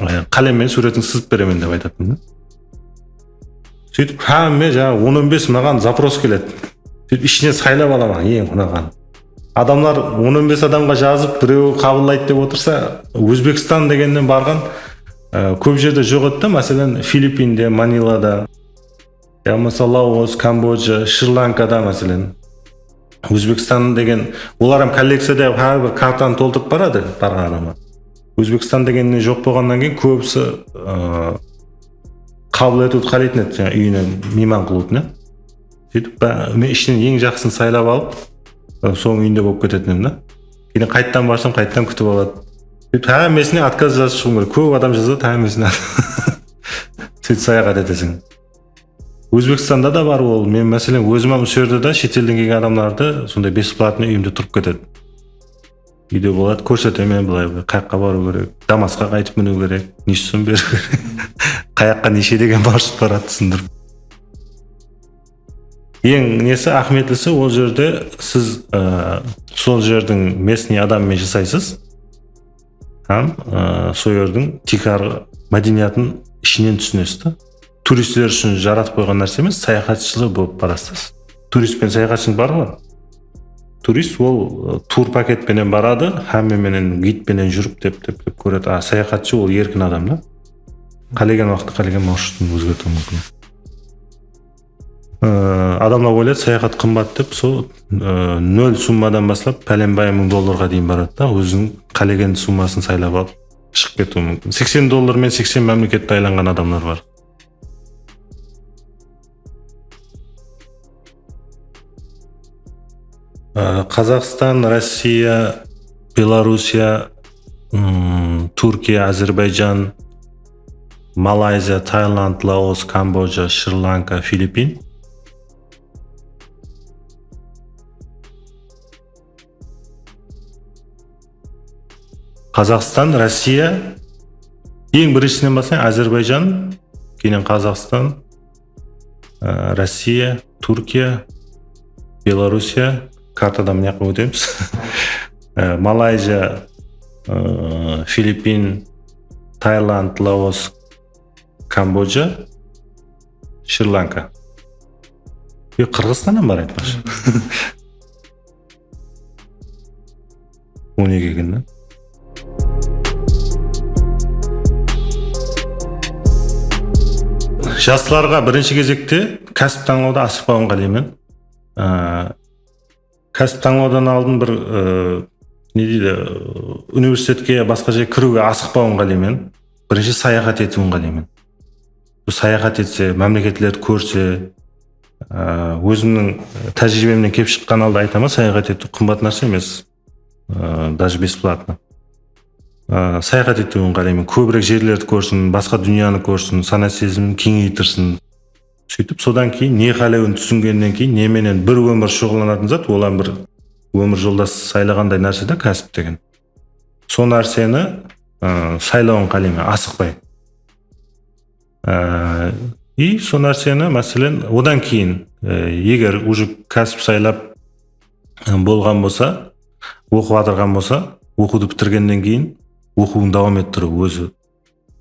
e, qálem menen súwretińdi sızıp beremen dep aytatın da. Sóytip hámme jańa on on bes maǵan zapros keledi. Sóytip ishinen saylap alaman eń unaǵanın. Adamlar on on bes adamǵa jazıp, birewi qabıllaydı dep otırsa, Ózbekstan degennen barǵan, e, kóp jerde joq edi da, máselen, Filippinde, Manilada, ya bolmasa Laos, Kambodja, Shri-Lankada, máselen. Ózbekstan degen, olar hám kollekciyada hár bir kartanı toltırıp baradı, barǵan adamlar. Ózbekstan degenine joq bolǵannan keyin kóbisi, ı, qabıl etiwdi qáleytin edi, jańa úyine miyman qılıwdı, ne? Sóytip, ba-, men ishinen eń jaqsısın saylap alıp, ı, sonıń úyinde bolıp ketetin edim da. Keyin qayttan barsam, qayttan kútip aladı. Sóytip, hámmesine отказ jazıp shıǵıwım kerek. Kóp adam jazadı, hámmesine. Sóytip sayaxat eteseń. Ózbekstanda da bar ol. Men, máselen, ózim hám usı jerde de shet elden kelgen adamlardı sonday бесплатный úyimde turıp ketedi. Úyde boladı, kórsetemen, bılay, bılay, qayaqqa barıw kerek, Damasqa qaytıp miniw kerek, neshe sum beriw kerek, qayaqqa neshe degen marshrut baradı, túsindirip. Eń nesi, áhmiyetlisi, ol jerde siz, ı, sol jerdiń местный adamı menen jasaysız. Hám, ı, sol jerdiń tiykarǵı mádeniyatın ishinen túsinesiz da. Turistler ushın jaratıp qoyǵan nárse emes, sayaxatshılar bolıp barasız. Turist penen sayaxatshınıń bar ǵoy. Turist ol, ı, tur paket penen baradı, hámme menen, gid penen júrip, dep, dep, dep kóredi. A, sayaxatshı ol erkin adam da. Qálegen waqıtta qálegen marshrutın ózgertiwi múmkin. I, adamlar oylaydı, sayaxat qımbat dep, sol, ı, nol summadan baslap, pálenbay mıń dollarǵa deyin baradı da, óziniń qálegen summasın saylap alıp, shıǵıp ketiwi múmkin. Seksen dollar menen seksen mámleketti aylanǵan adamlar bar. I, Qazaqstan, Rossiya, Belorussiya, ım, Túrkiya, Ázerbayjan, Malayziya, Tailand, Laos, Kambodja, Shri-Lanka, Filippin. Qazaqstan, Rossiya, eń birinshisinen baslayın, Ázerbayjan, keyin Qazaqstan, ı, Rossiya, Túrkiya, Belorussiya, kartadan mına jaqqa ótemiz. I, Malayziya, ı, Filippin, Tailand, Laos, Kambodja, Shri-Lanka. E, Qırǵızstan hám bar, aytpaqshı. On eki eken da. Jaslarǵa birinshi gezekte kásip tańlawda asıqpawın qáleymen. Á, kásip tańlawdan aldın bir, e, ne deydi, universitetke ya basqa jerge kiriwge asıqpawın qáleymen. Birinshi sayaxat etiwin qáleymen. Bul sayaxat etse, mámleketlerdi kórse, e, ózimniń, e, tájiriybemnen kelip shıqqan halda aytaman, sayaxat etiw qımbat nárse emes. E, даже бесплатно. E, sayaxat etiwin qáleymen. Kóbirek jerlerdi kórsin, basqa dúnyanı kórsin, sana sezimin keńeytirsin. Sóytip, sodan keyin ne qálewin túsingennen keyin, ne menen bir ómir shuǵıllanatın zat, ol hám bir ómir joldas saylaǵanday nárse da, kásip degen. Sol nárseni, ı, saylawın qáleymen, asıqpay. Á, И sol nárseni, máselen, odan keyin, e, eger уже kásip saylap, e, bolǵan bolsa, oqıp atırǵan bolsa, oqıwdı pitirgennen keyin oqıwın dawam ettiriw ózi.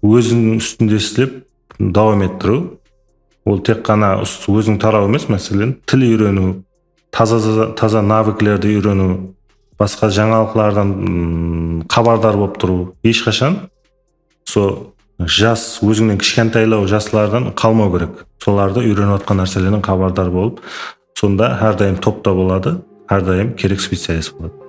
Óziniń ústinde islep, dawam ettiriw. Ol tek ǵana us-, óziń taraw emes, máselen, til úyreniw, taza, taza, taza naviklerdi úyreniw, basqa jańalıqlardan, mm, xabardar bolıp turıw. Hesh qashan so jas, ózińnen kishkentaylaw jaslardan qalmaw kerek. Solardı úyrenip atqan nárselerden xabardar bolıp, sonda hár dayım topta boladı, hár dayım kerek specialist boladı.